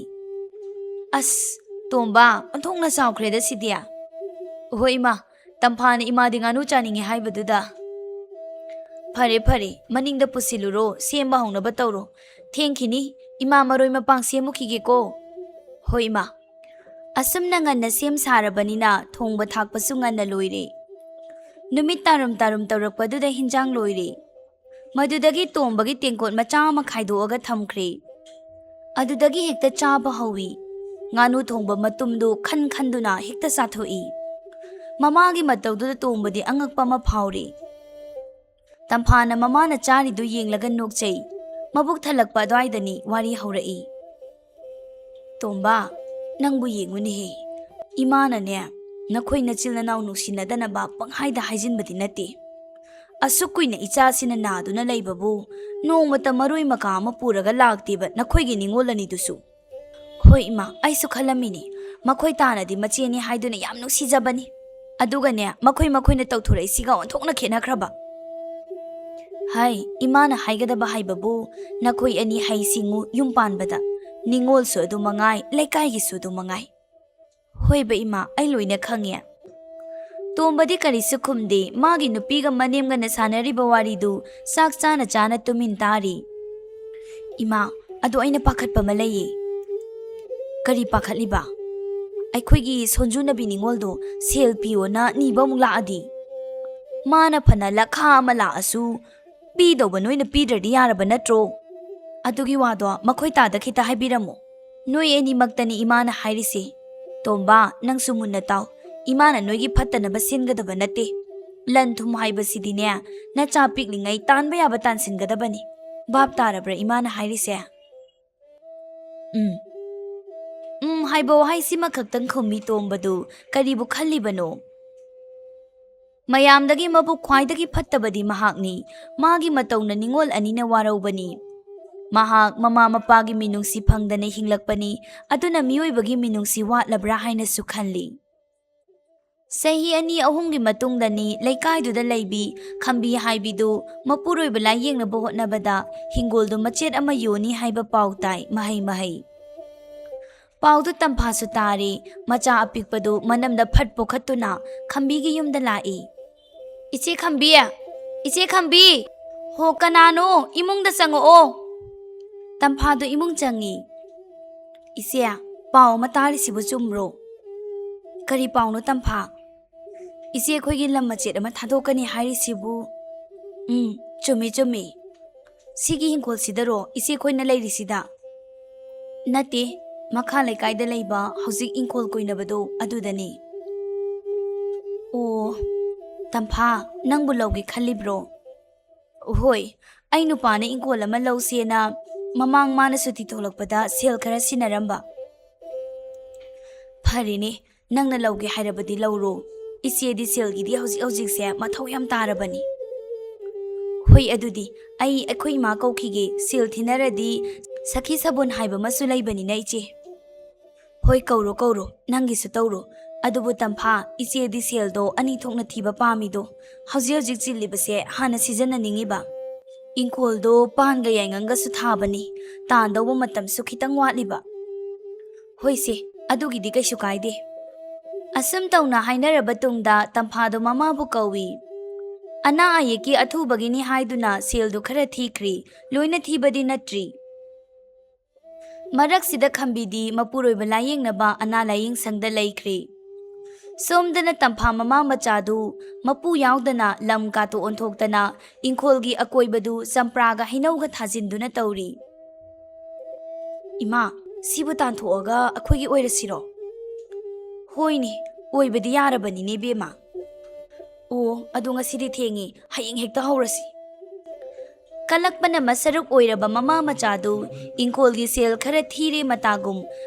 "ꯑꯁ, ꯇꯣꯝꯕ, ꯑꯣꯟꯊꯣꯛꯅ ꯆꯥꯎꯈ꯭ꯔꯦꯗ ꯁꯤꯗꯤ!" "ꯍꯣꯏ ꯏꯃꯥ, ꯇꯝꯐꯥꯅ ꯏꯃꯥꯗꯤ ꯉꯥꯅꯨ ꯆꯥꯅꯤꯡꯉꯦ ꯍꯥꯏꯕꯗꯨꯗ꯫" "ꯐꯔꯦ ꯐꯔꯦ, ꯃꯅꯤꯡꯗ ꯄꯨꯁꯤꯜꯂꯨꯔꯣ, ꯁꯦꯝꯕ ꯍꯧꯅꯕ ꯇꯧꯔꯣ꯫ ꯊꯦꯡꯈꯤꯅꯤ, ꯏꯃꯥ ꯃꯔꯣꯏ ꯃꯄꯥꯡ ꯁꯦꯝꯃꯨꯈꯤꯒꯦꯀꯣ꯫" "ꯍꯣꯏ ꯏꯃꯥ꯫" ꯑꯁꯨꯝꯅ ꯉꯟꯅ ꯁꯦꯝ ꯁꯥꯔꯕꯅꯤꯅ ꯊꯣꯡꯕ ꯊꯥꯛꯄꯁꯨ ꯉꯟꯅ ꯂꯣꯏꯔꯦ꯫ ꯅꯨꯃꯤꯠ ꯇꯥꯔꯨꯝ ꯇꯥꯔꯨꯝ ꯇꯧꯔꯛꯄꯗꯨꯗ ꯍꯤꯟꯖꯥꯡ ꯂꯣꯏꯔꯦ꯫ ꯃꯗꯨꯗꯒꯤ ꯇꯣꯝꯕꯒꯤ ꯇꯦꯡꯀꯣꯠ ꯃꯆꯥ ꯑꯃ ꯈꯥꯏꯗꯣꯛꯑꯒ ꯊꯝꯈ꯭ꯔꯦ꯫ ꯑꯗꯨꯗꯒꯤ ꯍꯦꯛꯇ ꯆꯥꯕ ꯍꯧꯏ꯫ ꯉꯥꯅꯨ ꯊꯣꯡꯕ ꯃꯇꯨꯝꯗꯨ ꯈꯟ ꯈꯟꯗꯨꯅ ꯍꯦꯛꯇ ꯆꯥꯊꯣꯛꯏ꯫ ꯃꯃꯥꯒꯤ ꯃꯇꯧꯗꯨꯗ ꯇꯣꯝꯕꯗꯤ ꯑꯉꯛꯄ ꯑꯃ ꯐꯥꯎꯔꯤ꯫ ꯇꯝꯐꯥꯅ ꯃꯃꯥꯅ ꯆꯥꯔꯤꯗꯨ ꯌꯦꯡꯂꯒ ꯅꯣꯛꯆꯩ꯫ ꯃꯕꯨꯛ ꯊꯜꯂꯛꯄ ꯑꯗꯨꯋꯥꯏꯗꯅꯤ ꯋꯥꯔꯤ ꯍꯧꯔꯛꯏ꯫ "ꯇꯣꯝꯕ, ꯅꯪꯕꯨ ꯌꯦꯡꯉꯨꯅꯦꯍꯦ꯫ ꯏꯃꯥꯅꯅꯦ, ꯅꯈꯣꯏ ꯅꯆꯤꯜ ꯅꯅꯥꯎ ꯅꯨꯡꯁꯤꯅꯗꯅꯕ ꯄꯪꯍꯥꯏꯗ ꯍꯥꯏꯖꯤꯟꯕꯗꯤ ꯅꯠꯇꯦ꯫ ꯑꯁꯨꯛ ꯀꯨꯏꯅ ꯏꯆꯥꯁꯤꯅ ꯅꯥꯗꯨꯅ ꯂꯩꯕꯕꯨ ꯅꯣꯡꯃꯇ ꯃꯔꯣꯏ ꯃꯀꯥ ꯑꯃ ꯄꯨꯔꯒ ꯂꯥꯛꯇꯦꯕ ꯅꯈꯣꯏꯒꯤ ꯅꯤꯉꯣꯜ ꯑꯅꯤꯗꯨꯁꯨ꯫" "ꯍꯣꯏ ꯏꯃꯥ, ꯑꯩꯁꯨ ꯈꯜꯂꯝꯃꯤꯅꯤ꯫ ꯃꯈꯣꯏ ꯇꯥꯅꯗꯤ ꯃꯆꯦꯅꯤ ꯍꯥꯏꯗꯨꯅ ꯌꯥꯝ ꯅꯨꯡꯁꯤꯖꯕꯅꯤ꯫ ꯑꯗꯨꯒꯅꯦ, ꯃꯈꯣꯏ ꯃꯈꯣꯏꯅ ꯇꯧꯊꯣꯔꯛꯏꯁꯤꯒ ꯑꯣꯟꯊꯣꯛꯅ ꯈꯦꯠꯅꯈ꯭ꯔꯕ꯫" "ꯍꯥꯏ, ꯏꯃꯥꯅ ꯍꯥꯏꯒꯗꯕ ꯍꯥꯏꯕꯕꯨ, ꯅꯈꯣꯏ ꯑꯅꯤ ꯍꯩ ꯁꯤꯡꯉꯨ ꯌꯨꯝ ꯄꯥꯟꯕꯗ꯫ ꯅꯤꯉꯣꯜꯁꯨ ꯑꯗꯨ ꯃꯉꯥꯏ, ꯂꯩꯀꯥꯏꯒꯤꯁꯨ ꯑꯗꯨ ꯃꯉꯥꯏ꯫" "ꯍꯣꯏꯕ ꯏꯃꯥ, ꯑꯩ ꯂꯣꯏꯅ ꯈꯪꯉꯦ꯫" ꯇꯣꯝꯕꯗꯤ ꯀꯔꯤꯁꯨ ꯈꯨꯝꯗꯦ꯫ ꯃꯥꯒꯤ ꯅꯨꯄꯤꯒ ꯃꯅꯦꯝꯒꯅ ꯁꯥꯟꯅꯔꯤꯕ ꯋꯥꯔꯤꯗꯨ ꯆꯥꯛ ꯆꯥꯅ ꯆꯥꯅ ꯇꯨꯃꯤꯟ ꯇꯥꯔꯤ꯫ "ꯏꯃꯥ, ꯑꯗꯣ ꯑꯩꯅ ꯄꯥꯈꯠꯄ ꯑꯃ ꯂꯩꯌꯦ꯫" "ꯀꯔꯤ ꯄꯥꯈꯠꯂꯤꯕ?" "ꯑꯩꯈꯣꯏꯒꯤ ꯁꯣꯟꯖꯨꯅꯕꯤ ꯅꯤꯉꯣꯜꯗꯣ ꯁꯦꯜ ꯄꯤꯌꯣꯅ ꯅꯤꯕ ꯑꯃꯨꯛ ꯂꯥꯛꯑꯗꯤ? ꯃꯥꯅ ꯐꯅ ꯂꯈꯥ ꯑꯃ ꯂꯥꯛꯑꯁꯨ ꯄꯤꯗꯧꯕ ꯅꯣꯏꯅ ꯄꯤꯗ꯭ꯔꯗꯤ ꯌꯥꯔꯕ ꯅꯠꯇ꯭ꯔꯣ? ꯑꯗꯨꯒꯤ ꯋꯥꯗꯣ ꯃꯈꯣꯏ ꯇꯥꯗ ꯈꯤꯇ ꯍꯥꯏꯕꯤꯔꯝꯃꯨ꯫ ꯅꯣꯏ ꯑꯅꯤꯃꯛꯇꯅꯤ ꯏꯃꯥꯅ ꯍꯥꯏꯔꯤꯁꯦ꯫ ꯇꯣꯝꯕ, ꯅꯪꯁꯨ ꯃꯨꯟꯅ ꯇꯥꯎ꯫ ꯏꯃꯥꯅ ꯅꯣꯏꯒꯤ ꯐꯠꯇꯅꯕ ꯁꯤꯟꯒꯗꯕ ꯅꯠꯇꯦ꯫ ꯂꯟ ꯊꯨꯝ ꯍꯥꯏꯕꯁꯤꯗꯤꯅꯦ, ꯅꯆꯥ ꯄꯤꯛꯂꯤꯉꯩ ꯇꯥꯟꯕ ꯌꯥꯕ ꯇꯥꯟꯁꯤꯟꯒꯗꯕꯅꯤ꯫ ꯚꯥꯞ ꯇꯥꯔꯕ꯭ꯔꯥ ꯏꯃꯥꯅ ꯍꯥꯏꯔꯤꯁꯦ?" "ꯎꯝ, ꯎꯝ" ꯍꯥꯏꯕ ꯋꯥꯍꯩꯁꯤꯃ ꯈꯛꯇꯪ ꯈꯨꯝꯃꯤ ꯇꯣꯝꯕꯗꯨ꯫ ꯀꯔꯤꯕꯨ ꯈꯜꯂꯤꯕꯅꯣ? ꯃꯌꯥꯝꯗꯒꯤ ꯃꯕꯨꯛ ꯈ꯭ꯋꯥꯏꯗꯒꯤ ꯐꯠꯇꯕꯗꯤ ꯃꯍꯥꯛꯅꯤ꯫ ꯃꯥꯒꯤ ꯃꯇꯧꯅ ꯅꯤꯉꯣꯜ ꯑꯅꯤꯅ ꯋꯥꯔꯧꯕꯅꯤ꯫ ꯃꯍꯥꯛ ꯃꯃꯥ ꯃꯄꯥꯒꯤ ꯃꯤꯅꯨꯡꯁꯤ ꯐꯪꯗꯅ ꯍꯤꯡꯂꯛꯄꯅꯤ, ꯑꯗꯨꯅ ꯃꯤꯑꯣꯏꯕꯒꯤ ꯃꯤꯅꯨꯡꯁꯤ ꯋꯥꯠꯂꯕ꯭ꯔꯥ ꯍꯥꯏꯅꯁꯨ ꯈꯜꯂꯤ꯫ ꯆꯍꯤ ꯑꯅꯤ ꯑꯍꯨꯝꯒꯤ ꯃꯇꯨꯡꯗꯅꯤ ꯂꯩꯀꯥꯏꯗꯨꯗ ꯂꯩꯕꯤ ꯈꯝꯕꯤ ꯍꯥꯏꯕꯤꯗꯨ ꯃꯄꯨꯔꯣꯏꯕ ꯂꯥꯏꯌꯦꯡꯅꯕ ꯍꯣꯠꯅꯕꯗ ꯍꯤꯡꯒꯣꯜꯗꯨ ꯃꯆꯦꯠ ꯑꯃ ꯌꯣꯟꯅꯤ ꯍꯥꯏꯕ ꯄꯥꯎ ꯇꯥꯏ꯫ ꯃꯍꯩ ꯃꯍꯩ ꯄꯥꯎꯗꯨ ꯇꯝꯐꯥꯁꯨ ꯇꯥꯔꯦ꯫ ꯃꯆꯥ ꯑꯄꯤꯛꯄꯗꯨ ꯃꯅꯝꯗ ꯐꯠ ꯄꯣꯈꯠꯇꯨꯅ ꯈꯝꯕꯤꯒꯤ ꯌꯨꯝꯗ ꯂꯥꯛꯏ꯫ "ꯏꯆꯦ ꯈꯝꯕꯤ! ꯏꯆꯦ ꯈꯝꯕꯤ! ꯍꯣ, ꯀꯅꯥꯅꯣ? ꯏꯃꯨꯡꯗ ꯆꯪꯉꯛꯑꯣ!" ꯇꯝꯐꯥꯗꯨ ꯏꯃꯨꯡ ꯆꯪꯉꯤ꯫ "ꯏꯆꯦ, ꯄꯥꯎ ꯑꯃ ꯇꯥꯔꯤꯁꯤꯕꯨ ꯆꯨꯝꯕ꯭ꯔꯣ?" "ꯀꯔꯤ ꯄꯥꯎꯅꯣ ꯇꯝꯐꯥ?" "ꯏꯆꯦ, ꯑꯩꯈꯣꯏꯒꯤ ꯂꯝ ꯃꯆꯦꯠ ꯑꯃ ꯊꯥꯗꯣꯛꯀꯅꯤ ꯍꯥꯏꯔꯤꯁꯤꯕꯨ?" "ꯎꯝ, ꯆꯨꯝꯃꯤ, ꯆꯨꯝꯃꯤ꯫ ꯁꯤꯒꯤ ꯍꯤꯡꯈꯣꯜꯁꯤꯗꯔꯣ ꯏꯆꯦ ꯑꯩꯈꯣꯏꯅ ꯂꯩꯔꯤꯁꯤꯗ?" "ꯅꯠꯇꯦ, ꯃꯈꯥ ꯂꯩꯀꯥꯏꯗ ꯂꯩꯕ ꯍꯧꯖꯤꯛ ꯏꯪꯈꯣꯜ ꯀꯣꯏꯅꯕꯗꯣ ꯑꯗꯨꯗꯅꯤ꯫" "ꯑꯣ, ꯇꯝꯐꯥ, ꯅꯪꯕꯨ ꯂꯧꯒꯦ ꯈꯜꯂꯤꯕ꯭ꯔꯣ?" "ꯍꯣꯏ, ꯑꯩ ꯅꯨꯄꯥꯅ ꯏꯪꯈꯣꯜ ꯑꯃ ꯂꯧꯁꯦꯅ ꯃꯃꯥꯡ ꯃꯥꯅ ꯁꯨꯇꯤ ꯊꯣꯛꯂꯛꯄꯗ ꯁꯦꯜ ꯈꯔ ꯁꯤꯟꯅꯔꯝꯕ꯫" "ꯐꯔꯦꯅꯦ, ꯅꯪꯅ ꯂꯧꯒꯦ ꯍꯥꯏꯔꯕꯗꯤ ꯂꯧꯔꯣ꯫ ꯏꯆꯦꯗꯤ ꯁꯦꯜꯒꯤꯗꯤ ꯍꯧꯖꯤꯛ ꯍꯧꯖꯤꯛꯁꯦ ꯃꯊꯧ ꯌꯥꯝ ꯇꯥꯔꯕꯅꯤ꯫" "ꯍꯣꯏ, ꯑꯗꯨꯗꯤ ꯑꯩ ꯑꯩꯈꯣꯏ ꯏꯃꯥ ꯀꯧꯈꯤꯒꯦ꯫ ꯁꯦꯜ ꯊꯤꯅꯔꯗꯤ ꯁꯈꯤ ꯁꯥꯕꯨꯟ ꯍꯥꯏꯕ ꯑꯃꯁꯨ ꯂꯩꯕꯅꯤꯅ, ꯏꯆꯦ꯫" "ꯍꯣꯏ, ꯀꯧꯔꯣ, ꯀꯧꯔꯣ, ꯅꯪꯒꯤꯁꯨ ꯇꯧꯔꯣ꯫ ꯑꯗꯨꯕꯨ ꯇꯝꯐꯥ, ꯏꯆꯦꯗꯤ ꯁꯦꯜꯗꯣ ꯑꯅꯤ ꯊꯣꯛꯅ ꯊꯤꯕ ꯄꯥꯝꯃꯤꯗꯣ꯫ ꯍꯧꯖꯤꯛ ꯍꯧꯖꯤꯛ ꯆꯤꯜꯂꯤꯕꯁꯦ ꯍꯥꯟꯅ ꯁꯤꯖꯤꯟꯅꯅꯤꯡꯉꯤꯕ꯫ ꯏꯪꯈꯣꯜꯗꯣ ꯄꯥꯟꯒ ꯌꯥꯏꯉꯪꯒꯁꯨ ꯊꯥꯕꯅꯤ, ꯇꯥꯟꯗꯧꯕ ꯃꯇꯝꯁꯨ ꯈꯤꯇꯪ ꯋꯥꯠꯂꯤꯕ꯫" "ꯍꯣꯏꯁꯦ, ꯑꯗꯨꯒꯤꯗꯤ ꯀꯩꯁꯨ ꯀꯥꯏꯗꯦ꯫" ꯑꯁꯨꯝ ꯇꯧꯅ ꯍꯥꯏꯅꯔꯕ ꯇꯨꯡꯗ ꯇꯝꯐꯥꯗꯣ ꯃꯃꯥꯕꯨ ꯀꯧꯏ꯫ ꯑꯅꯥ ꯑꯌꯦꯛꯀꯤ ꯑꯊꯨꯕꯒꯤꯅꯤ ꯍꯥꯏꯗꯨꯅ ꯁꯦꯜꯗꯨ ꯈꯔ ꯊꯤꯈ꯭ꯔꯤ, ꯂꯣꯏꯅ ꯊꯤꯕꯗꯤ ꯅꯠꯇ꯭ꯔꯤ꯫ ꯃꯔꯛꯁꯤꯗ ꯈꯝꯕꯤꯗꯤ ꯃꯄꯨꯔꯣꯏꯕ ꯂꯥꯌꯦꯡꯅꯕ ꯑꯅꯥ ꯂꯥꯌꯦꯡ ꯁꯪꯗ ꯂꯩꯈ꯭ꯔꯦ꯫ ꯁꯣꯝꯗꯅ ꯇꯝꯐꯥ ꯃꯃꯥ ꯃꯆꯥꯗꯨ ꯃꯄꯨ ꯌꯥꯎꯗꯅ ꯂꯝ ꯀꯥꯇꯨ ꯑꯣꯟꯊꯣꯛꯇꯅ ꯏꯪꯈꯣꯜꯒꯤ ꯑꯀꯣꯏꯕꯗꯨ ꯆꯝꯄ꯭ꯔꯥꯒ ꯍꯩꯅꯧꯒ ꯊꯥꯖꯤꯟꯗꯨꯅ ꯇꯧꯔꯤ꯫ "ꯏꯃꯥ, ꯁꯤꯕꯨ ꯇꯥꯟꯊꯣꯛꯑꯒ ꯑꯩꯈꯣꯏꯒꯤ ꯑꯣꯏꯔꯁꯤꯔꯣ?" "ꯍꯣꯏꯅꯦ, ꯑꯣꯏꯕꯗꯤ ꯌꯥꯔꯕꯅꯤꯅꯦ, ꯏꯕꯦꯝꯃ꯫" "ꯑꯣ, ꯑꯗꯨ ꯉꯁꯤꯗꯤ ꯊꯦꯡꯉꯤ, ꯍꯌꯦꯡ ꯍꯦꯛꯇ ꯍꯧꯔꯁꯤ꯫" ꯀꯂꯛꯄꯅ ꯃꯁꯔꯨꯛ ꯑꯣꯏꯔꯕ ꯃꯃꯥ ꯃꯆꯥꯗꯨ ꯏꯪꯈꯣꯜꯒꯤ ꯁꯦꯜ ꯈꯔ ꯊꯤꯔꯦ ꯃꯇꯥꯒꯨꯝ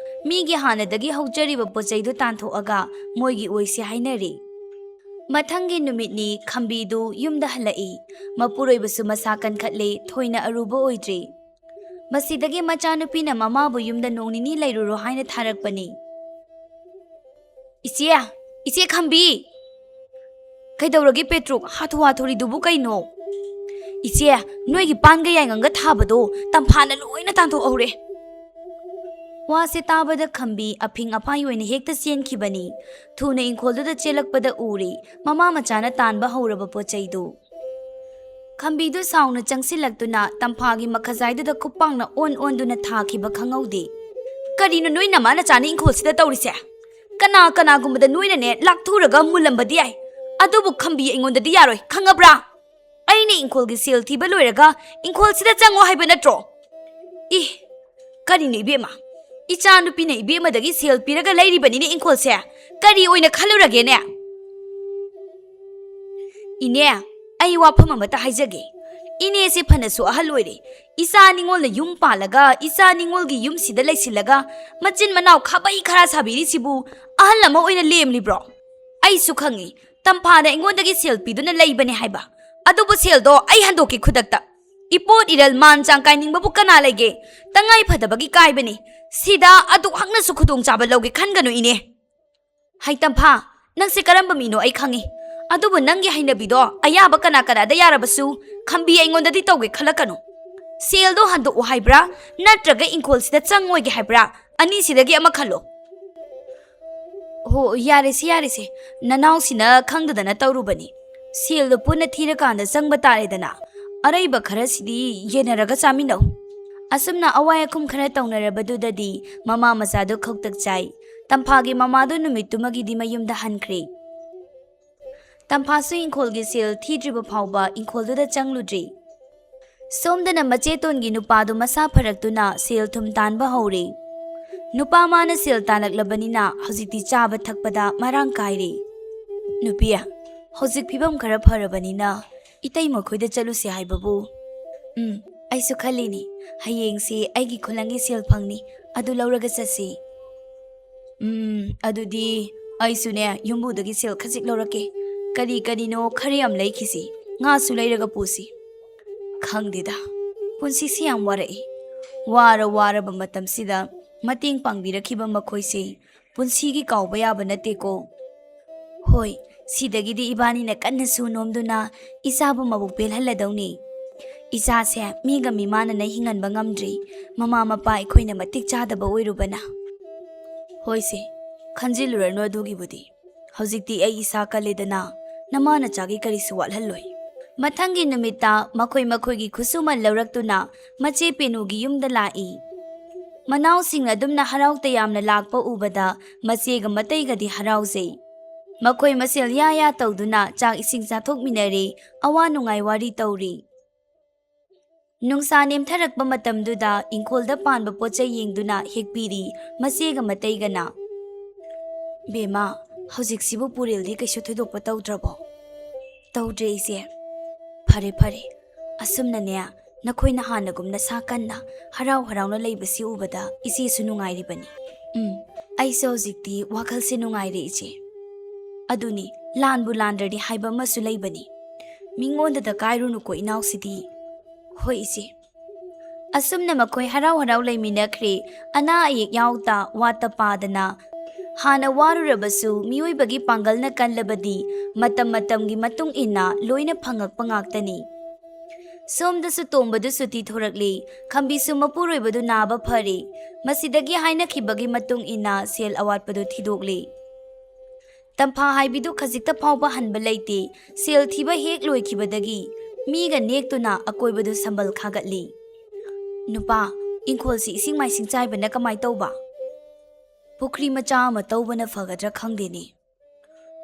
ꯃꯤꯒꯤ ꯍꯥꯟꯅꯗꯒꯤ ꯍꯧꯖꯔꯤꯕ ꯄꯣꯠꯆꯩꯗꯨ ꯇꯥꯟꯊꯣꯛꯑꯒ ꯃꯣꯏꯒꯤ ꯑꯣꯏꯁꯤ ꯍꯥꯏꯅꯔꯦ꯫ ꯃꯊꯪꯒꯤ ꯅꯨꯃꯤꯠꯅꯤ ꯈꯝꯕꯤꯗꯨ ꯌꯨꯝꯗ ꯍꯜꯂꯛꯏ꯫ ꯃꯄꯨꯔꯣꯏꯕꯁꯨ ꯃꯁꯥ ꯀꯟꯈꯠꯂꯦ, ꯊꯣꯏꯅ ꯑꯔꯨꯕ ꯑꯣꯏꯗ꯭ꯔꯦ꯫ ꯃꯁꯤꯗꯒꯤ ꯃꯆꯥꯅꯨꯄꯤꯅ ꯃꯃꯥꯕꯨ ꯌꯨꯝꯗ ꯅꯣꯡ ꯅꯤꯅꯤ ꯂꯩꯔꯨꯔꯣ ꯍꯥꯏꯅ ꯊꯥꯔꯛꯄꯅꯤ꯫ "ꯏꯆꯦ, ꯏꯆꯦ ꯈꯝꯕꯤ! ꯀꯩꯗꯧꯔꯒꯦ ꯄꯦꯇ꯭ꯔꯨꯛ? ꯍꯥꯊꯨ ꯍꯥꯊꯨꯔꯤꯗꯨꯕꯨ ꯀꯩꯅꯣ? ꯏꯆꯦ, ꯅꯣꯏꯒꯤ ꯄꯥꯟꯒ ꯌꯥꯏꯉꯪꯒ ꯊꯥꯕꯗꯣ ꯇꯝꯐꯥꯅ ꯂꯣꯏꯅ ꯇꯥꯟꯊꯣꯛꯍꯧꯔꯦ꯫ ꯋꯥꯁꯦ ꯇꯥꯕꯗ ꯈꯝꯕꯤ ꯑꯐꯤꯡ ꯑꯐꯥꯏ ꯑꯣꯏꯅ ꯍꯦꯛꯇ ꯆꯦꯟꯈꯤꯕꯅꯤ꯫ ꯊꯨꯅ ꯏꯪꯈꯣꯜꯗꯨꯗ ꯆꯦꯜꯂꯛꯄꯗ ꯎꯔꯦ ꯃꯃꯥ ꯃꯆꯥꯅ ꯇꯥꯟꯕ ꯍꯧꯔꯕ ꯄꯣꯠ ꯆꯩꯗꯨ꯫ ꯈꯝꯕꯤꯗꯨ ꯁꯥꯎꯅ ꯆꯪꯁꯤꯜꯂꯛꯇꯨꯅ ꯇꯝꯐꯥꯒꯤ ꯃꯈꯖꯥꯏꯗꯨꯗ ꯈꯨꯄꯥꯛꯅ ꯑꯣꯟ ꯑꯣꯟꯗꯨꯅ ꯊꯥꯈꯤꯕ ꯈꯪꯍꯧꯗꯦ꯫ "ꯀꯔꯤꯅꯣ ꯅꯣꯏ ꯅꯃꯥ ꯅꯆꯥꯅ ꯏꯪꯈꯣꯜꯁꯤꯗ ꯇꯧꯔꯤꯁꯦ? ꯀꯅꯥ ꯀꯅꯥꯒꯨꯝꯕꯗ ꯅꯣꯏꯅꯅꯦ ꯂꯥꯛꯊꯨꯔꯒ ꯃꯨꯜꯂꯝꯕꯗꯤ ꯌꯥꯏ, ꯑꯗꯨꯕꯨ ꯈꯝꯕꯤ ꯑꯩꯉꯣꯟꯗꯗꯤ ꯌꯥꯔꯣꯏ, ꯈꯪꯉꯕ꯭ꯔꯥ? ꯑꯩꯅ ꯏꯪꯈꯣꯜꯒꯤ ꯁꯦꯜ ꯊꯤꯕ ꯂꯣꯏꯔꯒ ꯏꯪꯈꯣꯜꯁꯤꯗ ꯆꯪꯉꯣ ꯍꯥꯏꯕ ꯅꯠꯇ꯭ꯔꯣ?" ꯏ, ꯀꯔꯤꯅꯣ ꯏꯕꯦꯝꯃ? ꯏꯆꯥ ꯅꯨꯄꯤꯅ ꯏꯕꯦꯝꯃꯗꯒꯤ ꯁꯦꯜ ꯄꯤꯔꯒ ꯂꯩꯔꯤꯕꯅꯤꯅꯦ ꯏꯪꯈꯣꯜꯁꯦ꯫ ꯀꯔꯤ ꯑꯣꯏꯅ ꯈꯜꯂꯨꯔꯒꯦꯅꯦ? ꯏꯅꯦ, ꯑꯩ ꯋꯥꯐꯝ ꯑꯃꯇ ꯍꯥꯏꯖꯒꯦ꯫ ꯏꯅꯦꯁꯦ ꯐꯅꯁꯨ ꯑꯍꯜ ꯑꯣꯏꯔꯦ꯫ ꯏꯆꯥ ꯅꯤꯉꯣꯜꯅ ꯌꯨꯝ ꯄꯥꯜꯂꯒ, ꯏꯆꯥ ꯅꯤꯉꯣꯜꯒꯤ ꯌꯨꯝꯁꯤꯗ ꯂꯩꯁꯤꯜꯂꯒ, ꯃꯆꯤꯟ ꯃꯅꯥꯎ ꯈꯥꯕꯩ ꯈꯔꯥ ꯁꯥꯕꯤꯔꯤꯁꯤꯕꯨ ꯑꯍꯜ ꯑꯃ ꯑꯣꯏꯅ ꯂꯦꯝꯂꯤꯕ꯭ꯔꯣ? ꯑꯩꯁꯨ ꯈꯪꯉꯤ, ꯇꯝꯐꯥꯅ ꯑꯩꯉꯣꯟꯗꯒꯤ ꯁꯦꯜ ꯄꯤꯗꯨꯅ ꯂꯩꯕꯅꯦ ꯍꯥꯏꯕ꯫ ꯑꯗꯨꯕꯨ ꯁꯦꯜꯗꯣ ꯑꯩ ꯍꯟꯗꯣꯛꯀꯦ ꯈꯨꯗꯛꯇ꯫ ꯏꯄꯣꯠ ꯏꯔꯜ ꯃꯥꯟ ꯆꯥꯡ ꯀꯥꯏꯅꯤꯡꯕꯕꯨ ꯀꯅꯥ ꯂꯩꯒꯦ? ꯇꯉꯥꯏ ꯐꯗꯕꯒꯤ ꯀꯥꯏꯕꯅꯤ꯫ ꯁꯤꯗ ꯑꯗꯨꯛ ꯍꯛꯅꯁꯨ ꯈꯨꯗꯣꯡꯆꯥꯕ ꯂꯧꯒꯦ ꯈꯟꯒꯅꯨ ꯏꯅꯦ꯫ ꯍꯩꯇꯝꯐꯥ, ꯅꯪꯁꯦ ꯀꯔꯝꯕ ꯃꯤꯅꯣ ꯑꯩ ꯈꯪꯉꯤ꯫ ꯑꯗꯨꯕꯨ ꯅꯪꯒꯤ ꯍꯩꯅꯕꯤꯗꯣ ꯑꯌꯥꯕ ꯀꯅꯥ ꯀꯅꯥꯗ ꯌꯥꯔꯕꯁꯨ ꯈꯝꯕꯤ ꯑꯩꯉꯣꯟꯗꯗꯤ ꯇꯧꯒꯦ ꯈꯜꯂꯛꯀꯅꯨ꯫ ꯁꯦꯜꯗꯣ ꯍꯟꯗꯣꯛꯎ ꯍꯥꯏꯕ꯭ꯔꯥ, ꯅꯠꯇ꯭ꯔꯒ ꯏꯪꯈꯣꯜꯁꯤꯗ ꯆꯪꯉꯣꯏꯒꯦ ꯍꯥꯏꯕ꯭ꯔꯥ? ꯑꯅꯤꯁꯤꯗꯒꯤ ꯑꯃ ꯈꯜꯂꯣ꯫ ꯍꯣ, ꯌꯥꯔꯦꯁꯦ, ꯌꯥꯔꯦꯁꯦ꯫ ꯅꯅꯥꯎꯁꯤꯅ ꯈꯪꯗꯗꯅ ꯇꯧꯔꯨꯕꯅꯤ꯫ ꯁꯦꯜꯗꯣ ꯄꯨꯟꯅ ꯊꯤꯔꯀꯥꯟꯗ ꯆꯪꯕ ꯇꯥꯔꯦꯗꯅ꯫ ꯑꯔꯩꯕ ꯈꯔꯁꯤꯗꯤ ꯌꯦꯟꯅꯔꯒ ꯆꯥꯃꯤꯟꯅꯧ꯫ ꯑꯁꯨꯝꯅ ꯑꯋꯥꯏ ꯑꯈꯨꯝ ꯈꯔ ꯇꯧꯅꯔꯕꯗꯨꯗꯗꯤ ꯃꯃꯥ ꯃꯆꯥꯗꯨ ꯈꯧꯇꯛ ꯆꯥꯏ꯫ ꯇꯝꯐꯥꯒꯤ ꯃꯃꯥꯗꯨ ꯅꯨꯃꯤꯠꯇꯨꯃꯒꯤꯗꯤ ꯃꯌꯨꯝꯗ ꯍꯟꯈ꯭ꯔꯦ꯫ ꯇꯝꯐꯥꯁꯨ ꯏꯪꯈꯣꯜꯒꯤ ꯁꯦꯜ ꯊꯤꯗ꯭ꯔꯤꯕ ꯐꯥꯎꯕ ꯏꯪꯈꯣꯜꯗꯨꯗ ꯆꯪꯂꯨꯗ꯭ꯔꯤ꯫ ꯁꯣꯝꯗꯅ ꯃꯆꯦꯇꯣꯟꯒꯤ ꯅꯨꯄꯥꯗꯨ ꯃꯁꯥ ꯐꯔꯛꯇꯨꯅ ꯁꯦꯜ ꯊꯨꯝ ꯇꯥꯟꯕ ꯍꯧꯔꯦ꯫ ꯅꯨꯄꯥ ꯃꯥꯅ ꯁꯦꯜ ꯇꯥꯜꯂꯛꯂꯕꯅꯤꯅ ꯍꯧꯖꯤꯛꯇꯤ ꯆꯥꯕ ꯊꯛꯄꯗ ꯃꯔꯥꯡ ꯀꯥꯏꯔꯦ꯫ "ꯅꯨꯄꯤ, ꯍꯧꯖꯤꯛ ꯐꯤꯕꯝ ꯈꯔ ꯐꯔꯕꯅꯤꯅ ꯏꯇꯩ ꯃꯈꯣꯏꯗ ꯆꯠꯂꯨꯁꯦ ꯍꯥꯏꯕꯕꯨ?" "ꯎꯝ, ꯑꯩꯁꯨ ꯈꯜꯂꯤꯅꯤ, ꯍꯌꯦꯡꯁꯦ ꯑꯩꯒꯤ ꯈꯨꯂꯪꯒꯤ ꯁꯦꯜ ꯐꯪꯅꯤ, ꯑꯗꯨ ꯂꯧꯔꯒ ꯆꯠꯁꯤ꯫" "ꯎꯝ, ꯑꯗꯨꯗꯤ ꯑꯩꯁꯨꯅꯦ ꯌꯨꯝꯕꯨꯗꯒꯤ ꯁꯦꯜ ꯈꯖꯤꯛ ꯂꯧꯔꯛꯀꯦ꯫ ꯀꯔꯤ ꯀꯔꯤꯅꯣ ꯈꯔ ꯌꯥꯝ ꯂꯩꯈꯤꯁꯤ, ꯉꯥꯁꯨ ꯂꯩꯔꯒ ꯄꯨꯁꯤ꯫" ꯈꯪꯗꯦꯗ, ꯄꯨꯟꯁꯤꯁꯤ ꯌꯥꯝ ꯋꯥꯔꯛꯏ꯫ ꯋꯥꯔ ꯋꯥꯔꯕ ꯃꯇꯝꯁꯤꯗ ꯃꯇꯦꯡ ꯄꯥꯡꯕꯤꯔꯛꯈꯤꯕ ꯃꯈꯣꯏꯁꯦ ꯄꯨꯟꯁꯤꯒꯤ ꯀꯥꯎꯕ ꯌꯥꯕ ꯅꯠꯇꯦꯀꯣ꯫ "ꯍꯣꯏ, ꯁꯤꯗꯒꯤꯗꯤ ꯏꯕꯥꯅꯤꯅ ꯀꯟꯅ ꯁꯨ ꯅꯣꯝꯗꯨꯅ ꯏꯆꯥꯕꯨ ꯃꯕꯨꯛ ꯄꯦꯜꯍꯜꯂꯗꯧꯅꯤ꯫ ꯏꯆꯥꯁꯦ ꯃꯤꯒ ꯃꯤꯃꯥꯟꯅꯅ ꯍꯤꯡꯍꯟꯕ ꯉꯝꯗ꯭ꯔꯤ꯫ ꯃꯃꯥ ꯃꯄꯥ ꯑꯩꯈꯣꯏꯅ ꯃꯇꯤꯛ ꯆꯥꯗꯕ ꯑꯣꯏꯔꯨꯕꯅ꯫" "ꯍꯣꯏꯁꯦ, ꯈꯟꯖꯤꯜꯂꯨꯔꯅꯨ ꯑꯗꯨꯒꯤꯕꯨꯗꯤ꯫ ꯍꯧꯖꯤꯛꯇꯤ ꯑꯩ ꯏꯁꯥ ꯀꯜꯂꯦꯗꯅ, ꯅꯃꯥ ꯅꯆꯥꯒꯤ ꯀꯔꯤꯁꯨ ꯋꯥꯠꯍꯜꯂꯣꯏ꯫" ꯃꯊꯪꯒꯤ ꯅꯨꯃꯤꯠꯇ ꯃꯈꯣꯏ ꯃꯈꯣꯏꯒꯤ ꯈꯨꯠꯁꯨꯃꯟ ꯂꯧꯔꯛꯇꯨꯅ ꯃꯆꯦ ꯄꯦꯅꯨꯒꯤ ꯌꯨꯝꯗ ꯂꯥꯛꯏ꯫ ꯃꯅꯥꯎꯁꯤꯡ ꯑꯗꯨꯝꯅ ꯍꯔꯥꯎ ꯇꯌꯥꯝꯅ ꯂꯥꯛꯄ ꯎꯕꯗ ꯃꯆꯦꯒ ꯃꯇꯩꯒꯗꯤ ꯍꯔꯥꯎꯖꯩ꯫ ꯃꯈꯣꯏ ꯃꯁꯦꯜ ꯌꯥ ꯌꯥ ꯇꯧꯗꯨꯅ ꯆꯥꯛ ꯏꯁꯤꯡ ꯆꯥꯊꯣꯛꯃꯤꯟꯅꯔꯦ, ꯑꯋꯥ ꯅꯨꯡꯉꯥꯏ ꯋꯥꯔꯤ ꯇꯧꯔꯤ꯫ ꯅꯨꯡꯁꯥ ꯅꯦꯝꯊꯔꯛꯄ ꯃꯇꯝꯗꯨꯗ ꯏꯪꯈꯣꯜꯗ ꯄꯥꯟꯕ ꯄꯣꯠ ꯆꯩ ꯌꯦꯡꯗꯨꯅ ꯍꯦꯛꯄꯤꯔꯤ ꯃꯆꯦꯒ ꯃꯇꯩꯒꯅ꯫ "ꯕꯦꯝꯃ, ꯍꯧꯖꯤꯛꯁꯤꯕꯨ ꯄꯨꯔꯦꯜꯗꯤ ꯀꯩꯁꯨ ꯊꯣꯏꯗꯣꯛꯄ ꯇꯧꯗ꯭ꯔꯕꯣ?" "ꯇꯧꯗ꯭ꯔꯦ ꯏꯆꯦ꯫" "ꯐꯔꯦ ꯐꯔꯦ, ꯑꯁꯨꯝꯅꯅꯦ ꯅꯈꯣꯏꯅ ꯍꯥꯟꯅꯒꯨꯝꯅ ꯁꯥ ꯀꯟꯅ ꯍꯔꯥꯎ ꯍꯔꯥꯎꯅ ꯂꯩꯕꯁꯤ ꯎꯕꯗ ꯏꯆꯦꯁꯨ ꯅꯨꯡꯉꯥꯏꯔꯤꯕꯅꯤ꯫" "ꯎꯝ, ꯑꯩꯁꯨ ꯍꯧꯖꯤꯛꯇꯤ ꯋꯥꯈꯜꯁꯦ ꯅꯨꯡꯉꯥꯏꯔꯦ ꯏꯆꯦ꯫ ꯑꯗꯨꯅꯤ, ꯂꯥꯟꯕꯨ ꯂꯥꯟꯗ꯭ꯔꯗꯤ ꯍꯥꯏꯕ ꯑꯃꯁꯨ ꯂꯩꯕꯅꯤ꯫ ꯃꯤꯉꯣꯟꯗꯗ ꯀꯥꯏꯔꯨꯅꯨꯀꯣ ꯏꯅꯥꯎꯁꯤꯗꯤ꯫" "ꯍꯣꯏ ꯏꯆꯦ꯫" ꯑꯁꯨꯝꯅ ꯃꯈꯣꯏ ꯍꯔꯥꯎ ꯍꯔꯥꯎ ꯂꯩꯃꯤꯟꯅꯈ꯭ꯔꯦ꯫ ꯑꯅꯥ ꯑꯌꯦꯛ ꯌꯥꯎꯗ ꯋꯥꯠꯇ ꯄꯥꯗꯅ꯫ ꯍꯥꯟꯅ ꯋꯥꯔꯨꯔꯕꯁꯨ ꯃꯤꯑꯣꯏꯕꯒꯤ ꯄꯥꯡꯒꯜꯅ ꯀꯜꯂꯕꯗꯤ ꯃꯇꯝ ꯃꯇꯝꯒꯤ ꯃꯇꯨꯡ ꯏꯟꯅ ꯂꯣꯏꯅ ꯐꯪꯉꯛꯄ ꯉꯥꯛꯇꯅꯤ꯫ ꯁꯣꯝꯗꯁꯨ ꯇꯣꯝꯕꯗꯨ ꯁꯨꯇꯤ ꯊꯣꯔꯛꯂꯤ꯫ ꯈꯝꯕꯤꯁꯨ ꯃꯄꯨꯔꯣꯏꯕꯗꯨ ꯅꯥꯕ ꯐꯔꯦ꯫ ꯃꯁꯤꯗꯒꯤ ꯍꯥꯏꯅꯈꯤꯕꯒꯤ ꯃꯇꯨꯡ ꯏꯟꯅ ꯁꯦꯜ ꯑꯋꯥꯠꯄꯗꯨ ꯊꯤꯗꯣꯛꯂꯤ꯫ ꯇꯝꯐꯥ ꯍꯥꯏꯕꯤꯗꯨ ꯈꯖꯤꯛꯇ ꯐꯥꯎꯕ ꯍꯟꯕ ꯂꯩꯇꯦ꯫ ꯁꯦꯜ ꯊꯤꯕ ꯍꯦꯛ ꯂꯣꯏꯈꯤꯕꯗꯒꯤ ꯃꯤꯒ ꯅꯦꯛꯇꯨꯅ ꯑꯀꯣꯏꯕꯗꯨ ꯁꯝꯕꯜ ꯈꯥꯒꯠꯂꯤ꯫ "ꯅꯨꯄꯥ, ꯏꯪꯈꯣꯜꯁꯤ ꯏꯁꯤꯡ ꯃꯥꯏꯁꯤꯡ ꯆꯥꯏꯕꯅ ꯀꯃꯥꯏ ꯇꯧꯕ?" "ꯄꯨꯈ꯭ꯔꯤ ꯃꯆꯥ ꯑꯃ ꯇꯧꯕꯅ ꯐꯒꯗ꯭ꯔꯥ ꯈꯪꯗꯦꯅꯦ꯫"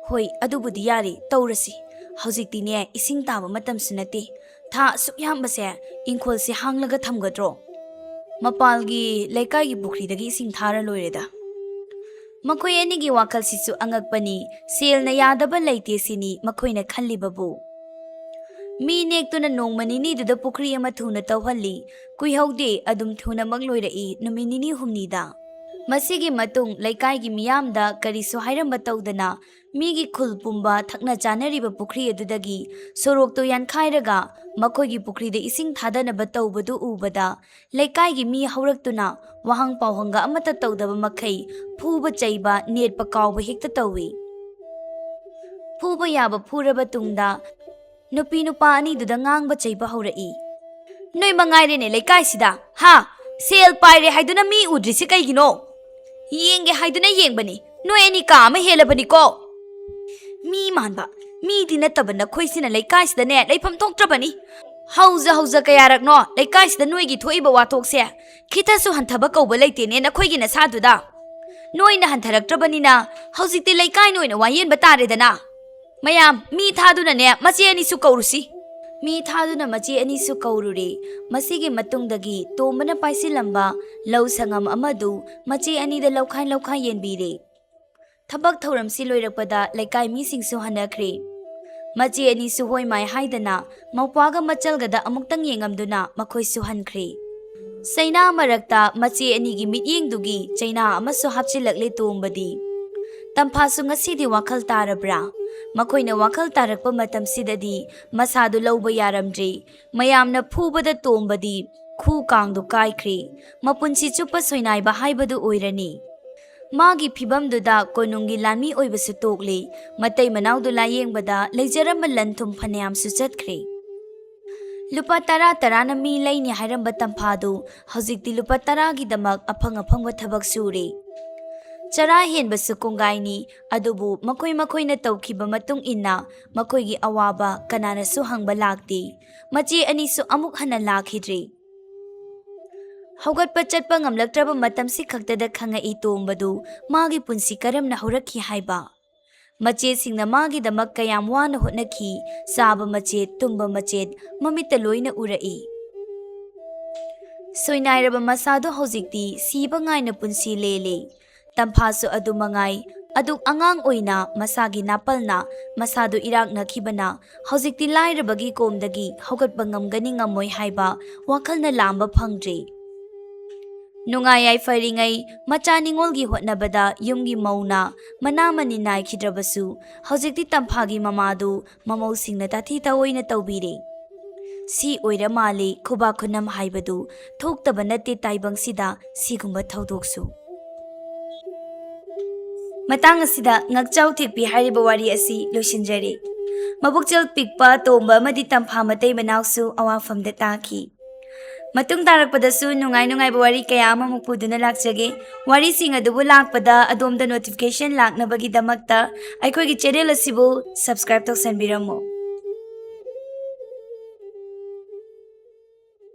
"ꯍꯣꯏ, ꯑꯗꯨꯕꯨꯗꯤ ꯌꯥꯔꯦ, ꯇꯧꯔꯁꯤ꯫ ꯍꯧꯖꯤꯛꯇꯤꯅꯦ ꯏꯁꯤꯡ ꯇꯥꯕ ꯃꯇꯝꯁꯨ ꯅꯠꯇꯦ꯫ ꯊꯥ ꯑꯁꯨꯛ ꯌꯥꯝꯕꯁꯦ ꯏꯪꯈꯣꯜꯁꯦ ꯍꯥꯡꯂꯒ ꯊꯝꯒꯗ꯭ꯔꯣ? ꯃꯄꯥꯜꯒꯤ ꯂꯩꯀꯥꯏꯒꯤ ꯄꯨꯈ꯭ꯔꯤꯗꯒꯤ ꯏꯁꯤꯡ ꯊꯥꯔ ꯂꯣꯏꯔꯦꯗ꯫" ꯃꯈꯣꯏ ꯑꯅꯤꯒꯤ ꯋꯥꯈꯜꯁꯤꯁꯨ ꯑꯉꯛꯄꯅꯤ꯫ ꯁꯦꯜꯅ ꯌꯥꯗꯕ ꯂꯩꯇꯦ ꯁꯤꯅꯤ ꯃꯈꯣꯏꯅ ꯈꯜꯂꯤꯕꯕꯨ꯫ ꯃꯤ ꯅꯦꯛꯇꯨꯅ ꯅꯣꯡꯃ ꯅꯤꯅꯤꯗꯨꯗ ꯄꯨꯈ꯭ꯔꯤ ꯑꯃ ꯊꯨꯅ ꯇꯧꯍꯜꯂꯤ꯫ ꯀꯨꯏꯍꯧꯗꯦ, ꯑꯗꯨꯝ ꯊꯨꯅꯃꯛ ꯂꯣꯏꯔꯛꯏ꯫ ꯅꯨꯃꯤꯠ ꯅꯤꯅꯤ ꯍꯨꯝꯅꯤꯗ꯫ ꯃꯁꯤꯒꯤ ꯃꯇꯨꯡ ꯂꯩꯀꯥꯏꯒꯤ ꯃꯤꯌꯥꯝꯗ ꯀꯔꯤꯁꯨ ꯍꯥꯏꯔꯝꯕ ꯇꯧꯗꯅ ꯃꯤꯒꯤ ꯈꯨꯜ ꯄꯨꯝꯕ ꯊꯛꯅ ꯆꯥꯅꯔꯤꯕ ꯄꯨꯈ꯭ꯔꯤ ꯑꯗꯨꯗꯒꯤ ꯁꯣꯔꯣꯛꯇꯨ ꯌꯥꯟꯈꯥꯏꯔꯒ ꯃꯈꯣꯏꯒꯤ ꯄꯨꯈ꯭ꯔꯤꯗ ꯏꯁꯤꯡ ꯊꯥꯗꯅꯕ ꯇꯧꯕꯗꯨ ꯎꯕꯗ ꯂꯩꯀꯥꯏꯒꯤ ꯃꯤ ꯍꯧꯔꯛꯇꯨꯅ ꯋꯥꯍꯪ ꯄꯥꯎꯍꯪꯒ ꯑꯃꯠꯇ ꯇꯧꯗꯕ ꯃꯈꯩ ꯐꯨꯕ ꯆꯩꯕ, ꯅꯦꯠꯄ ꯀꯥꯎꯕ ꯍꯦꯛꯇ ꯇꯧꯏ꯫ ꯐꯨꯕ ꯌꯥꯕ ꯐꯨꯔꯕ ꯇꯨꯡꯗ ꯅꯨꯄꯤ ꯅꯨꯄꯥ ꯑꯅꯤꯗꯨꯗ ꯉꯥꯡꯕ ꯆꯩꯕ ꯍꯧꯔꯛꯏ꯫ "ꯅꯣꯏ ꯃꯉꯥꯏꯔꯦꯅꯦ ꯂꯩꯀꯥꯏꯁꯤꯗ, ꯍꯥ? ꯁꯦꯜ ꯄꯥꯏꯔꯦ ꯍꯥꯏꯗꯨꯅ ꯃꯤ ꯎꯗ꯭ꯔꯤꯁꯤ ꯀꯩꯒꯤꯅꯣ? ꯌꯦꯡꯒꯦ ꯍꯥꯏꯗꯨꯅ ꯌꯦꯡꯕꯅꯤ, ꯅꯣꯏ ꯑꯅꯤ ꯀꯥ ꯑꯃ ꯍꯦꯜꯂꯕꯅꯤꯀꯣ꯫ ꯃꯤ ꯃꯥꯟꯕ, ꯃꯤꯗꯤ ꯅꯠꯇꯕ ꯅꯈꯣꯏꯁꯤꯅ ꯂꯩꯀꯥꯏꯁꯤꯗꯅꯦ ꯂꯩꯐꯝ ꯊꯣꯛꯇ꯭ꯔꯕꯅꯤ꯫ ꯍꯧꯖ ꯍꯧꯖ ꯀꯌꯥꯔꯛꯅꯣ ꯂꯩꯀꯥꯏꯁꯤꯗ ꯅꯣꯏꯒꯤ ꯊꯣꯛꯏꯕ ꯋꯥꯊꯣꯛꯁꯦ? ꯈꯤꯇꯁꯨ ꯍꯟꯊꯕ ꯀꯧꯕ ꯂꯩꯇꯦꯅꯦ ꯅꯈꯣꯏꯒꯤ ꯅꯁꯥꯗꯨꯗ꯫ ꯅꯣꯏꯅ ꯍꯟꯊꯔꯛꯇ꯭ꯔꯕꯅꯤꯅ ꯍꯧꯖꯤꯛꯇꯤ ꯂꯩꯀꯥꯏꯅ ꯑꯣꯏꯅ ꯋꯥꯌꯦꯟꯕ ꯇꯥꯔꯦꯗꯅ꯫ ꯃꯌꯥꯝ, ꯃꯤ ꯊꯥꯗꯨꯅꯅꯦ ꯃꯆꯦ ꯑꯅꯤꯁꯨ ꯀꯧꯔꯨꯁꯤ꯫" ꯃꯤ ꯊꯥꯗꯨꯅ ꯃꯆꯦ ꯑꯅꯤꯁꯨ ꯀꯧꯔꯨꯔꯦ꯫ ꯃꯁꯤꯒꯤ ꯃꯇꯨꯡꯗꯒꯤ ꯇꯣꯝꯕꯅ ꯄꯥꯏꯁꯤꯜꯂꯝꯕ ꯂꯧ ꯁꯪꯉꯝ ꯑꯃꯗꯨ ꯃꯆꯦ ꯑꯅꯤꯗ ꯂꯧꯈꯥꯏ ꯂꯧꯈꯥꯏ ꯌꯦꯟꯕꯤꯔꯦ꯫ ꯊꯕꯛ ꯊꯧꯔꯝꯁꯤ ꯂꯣꯏꯔꯛꯄꯗ ꯂꯩꯀꯥꯏ ꯃꯤꯁꯤꯡꯁꯨ ꯍꯟꯅꯈ꯭ꯔꯦ꯫ ꯃꯆꯦ ꯑꯅꯤꯁꯨ ꯍꯣꯏ ꯃꯥꯏ ꯍꯥꯏꯗꯅ ꯃꯧꯄ꯭ꯋꯥꯒ ꯃꯆꯜꯒꯗ ꯑꯃꯨꯛꯇꯪ ꯌꯦꯡꯉꯝꯗꯨꯅ ꯃꯈꯣꯏꯁꯨ ꯍꯟꯈ꯭ꯔꯦ꯫ ꯆꯩꯅꯥ ꯃꯔꯛꯇ ꯃꯆꯦ ꯑꯅꯤꯒꯤ ꯃꯤꯠꯌꯦꯡꯗꯨꯒꯤ ꯆꯩꯅꯥ ꯑꯃꯁꯨ ꯍꯥꯞꯆꯤꯜꯂꯛꯂꯦ ꯇꯣꯝꯕꯗꯤ꯫ ꯇꯝꯐꯥꯁꯨ ꯉꯁꯤꯗꯤ ꯋꯥꯈꯜ ꯇꯥꯔꯕ꯭ꯔꯥ? ꯃꯈꯣꯏꯅ ꯋꯥꯈꯜ ꯇꯥꯔꯛꯄ ꯃꯇꯝꯁꯤꯗꯗꯤ ꯃꯁꯥꯗꯨ ꯂꯧꯕ ꯌꯥꯔꯝꯗ꯭ꯔꯦ꯫ ꯃꯌꯥꯝꯅ ꯐꯨꯕꯗ ꯇꯣꯝꯕꯗꯤ ꯈꯨ ꯀꯥꯡꯗꯨ ꯀꯥꯏꯈ꯭ꯔꯦ꯫ ꯃꯄꯨꯟꯁꯤ ꯆꯨꯞꯄ ꯁꯣꯏꯅꯥꯏꯕ ꯍꯥꯏꯕꯗꯨ ꯑꯣꯏꯔꯅꯤ꯫ ꯃꯥꯒꯤ ꯐꯤꯚꯝꯗꯨꯗ ꯀꯣꯅꯨꯡꯒꯤ ꯂꯥꯟꯃꯤ ꯑꯣꯏꯕꯁꯨ ꯇꯣꯛꯂꯦ꯫ ꯃꯇꯩ ꯃꯅꯥꯎꯗꯨ ꯂꯥꯌꯦꯡꯕꯗ ꯂꯩꯖꯔꯝꯕ ꯂꯟ ꯊꯨꯝ ꯐꯅꯌꯥꯝꯁꯨ ꯆꯠꯈ꯭ꯔꯦ꯫ ꯂꯨꯄꯥ ꯇꯔꯥ ꯇꯔꯥꯅ ꯃꯤ ꯂꯩꯅꯤ ꯍꯥꯏꯔꯝꯕ ꯇꯝꯐꯥꯗꯨ ꯍꯧꯖꯤꯛꯇꯤ ꯂꯨꯄꯥ ꯇꯔꯥꯒꯤꯗꯃꯛ ꯑꯐꯪ ꯑꯐꯪꯕ ꯊꯕꯛ ꯁꯨꯔꯦ꯫ ꯆꯔꯥ ꯍꯦꯟꯕꯁꯨ ꯀꯣꯡꯒꯥꯏꯅꯤ, ꯑꯗꯨꯕꯨ ꯃꯈꯣꯏ ꯃꯈꯣꯏꯅ ꯇꯧꯈꯤꯕ ꯃꯇꯨꯡ ꯏꯟꯅ ꯃꯈꯣꯏꯒꯤ ꯑꯋꯥꯕ ꯀꯅꯥꯅꯁꯨ ꯍꯪꯕ ꯂꯥꯛꯇꯦ꯫ ꯃꯆꯦ ꯑꯅꯤꯁꯨ ꯑꯃꯨꯛ ꯍꯟꯅ ꯂꯥꯛꯈꯤꯗ꯭ꯔꯦ꯫ ꯍꯧꯒꯠꯄ ꯆꯠꯄ ꯉꯝꯂꯛꯇ꯭ꯔꯕ ꯃꯇꯝꯁꯤ ꯈꯛꯇꯗ ꯈꯪꯉꯛꯏ ꯇꯣꯝꯕꯗꯨ ꯃꯥꯒꯤ ꯄꯨꯟꯁꯤ ꯀꯔꯝꯅ ꯍꯧꯔꯛꯈꯤ ꯍꯥꯏꯕ꯫ ꯃꯆꯦꯁꯤꯡꯅ ꯃꯥꯒꯤꯗꯃꯛ ꯀꯌꯥꯝ ꯋꯥꯅ ꯍꯣꯠꯅꯈꯤ, ꯆꯥꯕ ꯃꯆꯦꯠ, ꯇꯨꯝꯕ ꯃꯆꯦꯠ ꯃꯃꯤꯠꯇ ꯂꯣꯏꯅ ꯎꯔꯛꯏ꯫ ꯁꯣꯏꯅꯥꯏꯔꯕ ꯃꯁꯥꯗꯣ ꯍꯧꯖꯤꯛꯇꯤ ꯁꯤꯕ ꯉꯥꯏꯅ ꯄꯨꯟꯁꯤ ꯂꯦꯜꯂꯦ꯫ ꯇꯝꯐꯥꯁꯨ ꯑꯗꯨ ꯃꯉꯥꯏ꯫ ꯑꯗꯨꯛ ꯑꯉꯥꯡ ꯑꯣꯏꯅ ꯃꯁꯥꯒꯤ ꯅꯥꯄꯜꯅ ꯃꯁꯥꯗꯨ ꯏꯔꯥꯛꯅꯈꯤꯕꯅ ꯍꯧꯖꯤꯛꯇꯤ ꯂꯥꯏꯔꯕꯒꯤ ꯀꯣꯝꯗꯒꯤ ꯍꯧꯒꯠꯄ ꯉꯝꯒꯅꯤ ꯉꯝꯃꯣꯏ ꯍꯥꯏꯕ ꯋꯥꯈꯜꯅ ꯂꯥꯝꯕ ꯐꯪꯗ꯭ꯔꯦ꯫ ꯅꯨꯡꯉꯥꯏ ꯌꯥꯏꯐꯔꯤꯉꯩ ꯃꯆꯥ ꯅꯤꯉꯣꯜꯒꯤ ꯍꯣꯠꯅꯕꯗ ꯌꯨꯝꯒꯤ ꯃꯧꯅ ꯃꯅꯥ ꯃꯅꯤ ꯅꯥꯏꯈꯤꯗ꯭ꯔꯕꯁꯨ ꯍꯧꯖꯤꯛꯇꯤ ꯇꯝꯐꯥꯒꯤ ꯃꯃꯥꯗꯨ ꯃꯃꯧꯁꯤꯡꯅ ꯇꯥꯊꯤ ꯇꯥꯑꯣꯏꯅ ꯇꯧꯕꯤꯔꯦ꯫ ꯁꯤ ꯑꯣꯏꯔ ꯃꯥꯜꯂꯦ ꯈꯨꯕꯥꯛ ꯈꯨꯅꯝ ꯍꯥꯏꯕꯗꯨ꯫ ꯊꯣꯛꯇꯕ ꯅꯠꯇꯦ ꯇꯥꯏꯕꯪꯁꯤꯗ ꯁꯤꯒꯨꯝꯕ ꯊꯧꯗꯣꯛꯁꯨ꯫ ꯃꯇꯥꯡ ꯑꯁꯤꯗ ꯉꯛꯆꯥꯎ ꯊꯦꯛꯄꯤ ꯍꯥꯏꯔꯤꯕ ꯋꯥꯔꯤ ꯑꯁꯤ ꯂꯣꯏꯁꯤꯟꯖꯔꯦ꯫ ꯃꯕꯨꯛꯆꯦꯜ ꯄꯤꯛꯄ ꯇꯣꯝꯕ ꯑꯃꯗꯤ ꯇꯝꯐꯥ ꯃꯇꯩ ꯃꯅꯥꯎꯁꯨ ꯑꯋꯥꯐꯝꯗ ꯇꯥꯈꯤ꯫ ꯃꯇꯨꯡ ꯇꯥꯔꯛꯄꯗꯁꯨ ꯅꯨꯡꯉꯥꯏ ꯅꯨꯡꯉꯥꯏꯕ ꯋꯥꯔꯤ ꯀꯌꯥ ꯑꯃꯃꯨꯛ ꯄꯨꯗꯨꯅ ꯂꯥꯛꯆꯒꯦ꯫ ꯋꯥꯔꯤꯁꯤꯡ ꯑꯗꯨꯕꯨ ꯂꯥꯛꯄꯗ ꯑꯗꯣꯝꯗ notification ꯂꯥꯛꯅꯕꯒꯤꯗꯃꯛꯇ ꯑꯩꯈꯣꯏꯒꯤ channel ꯑꯁꯤꯕꯨ subscribe ꯇꯧꯁꯟꯕꯤꯔꯝꯃꯨ꯫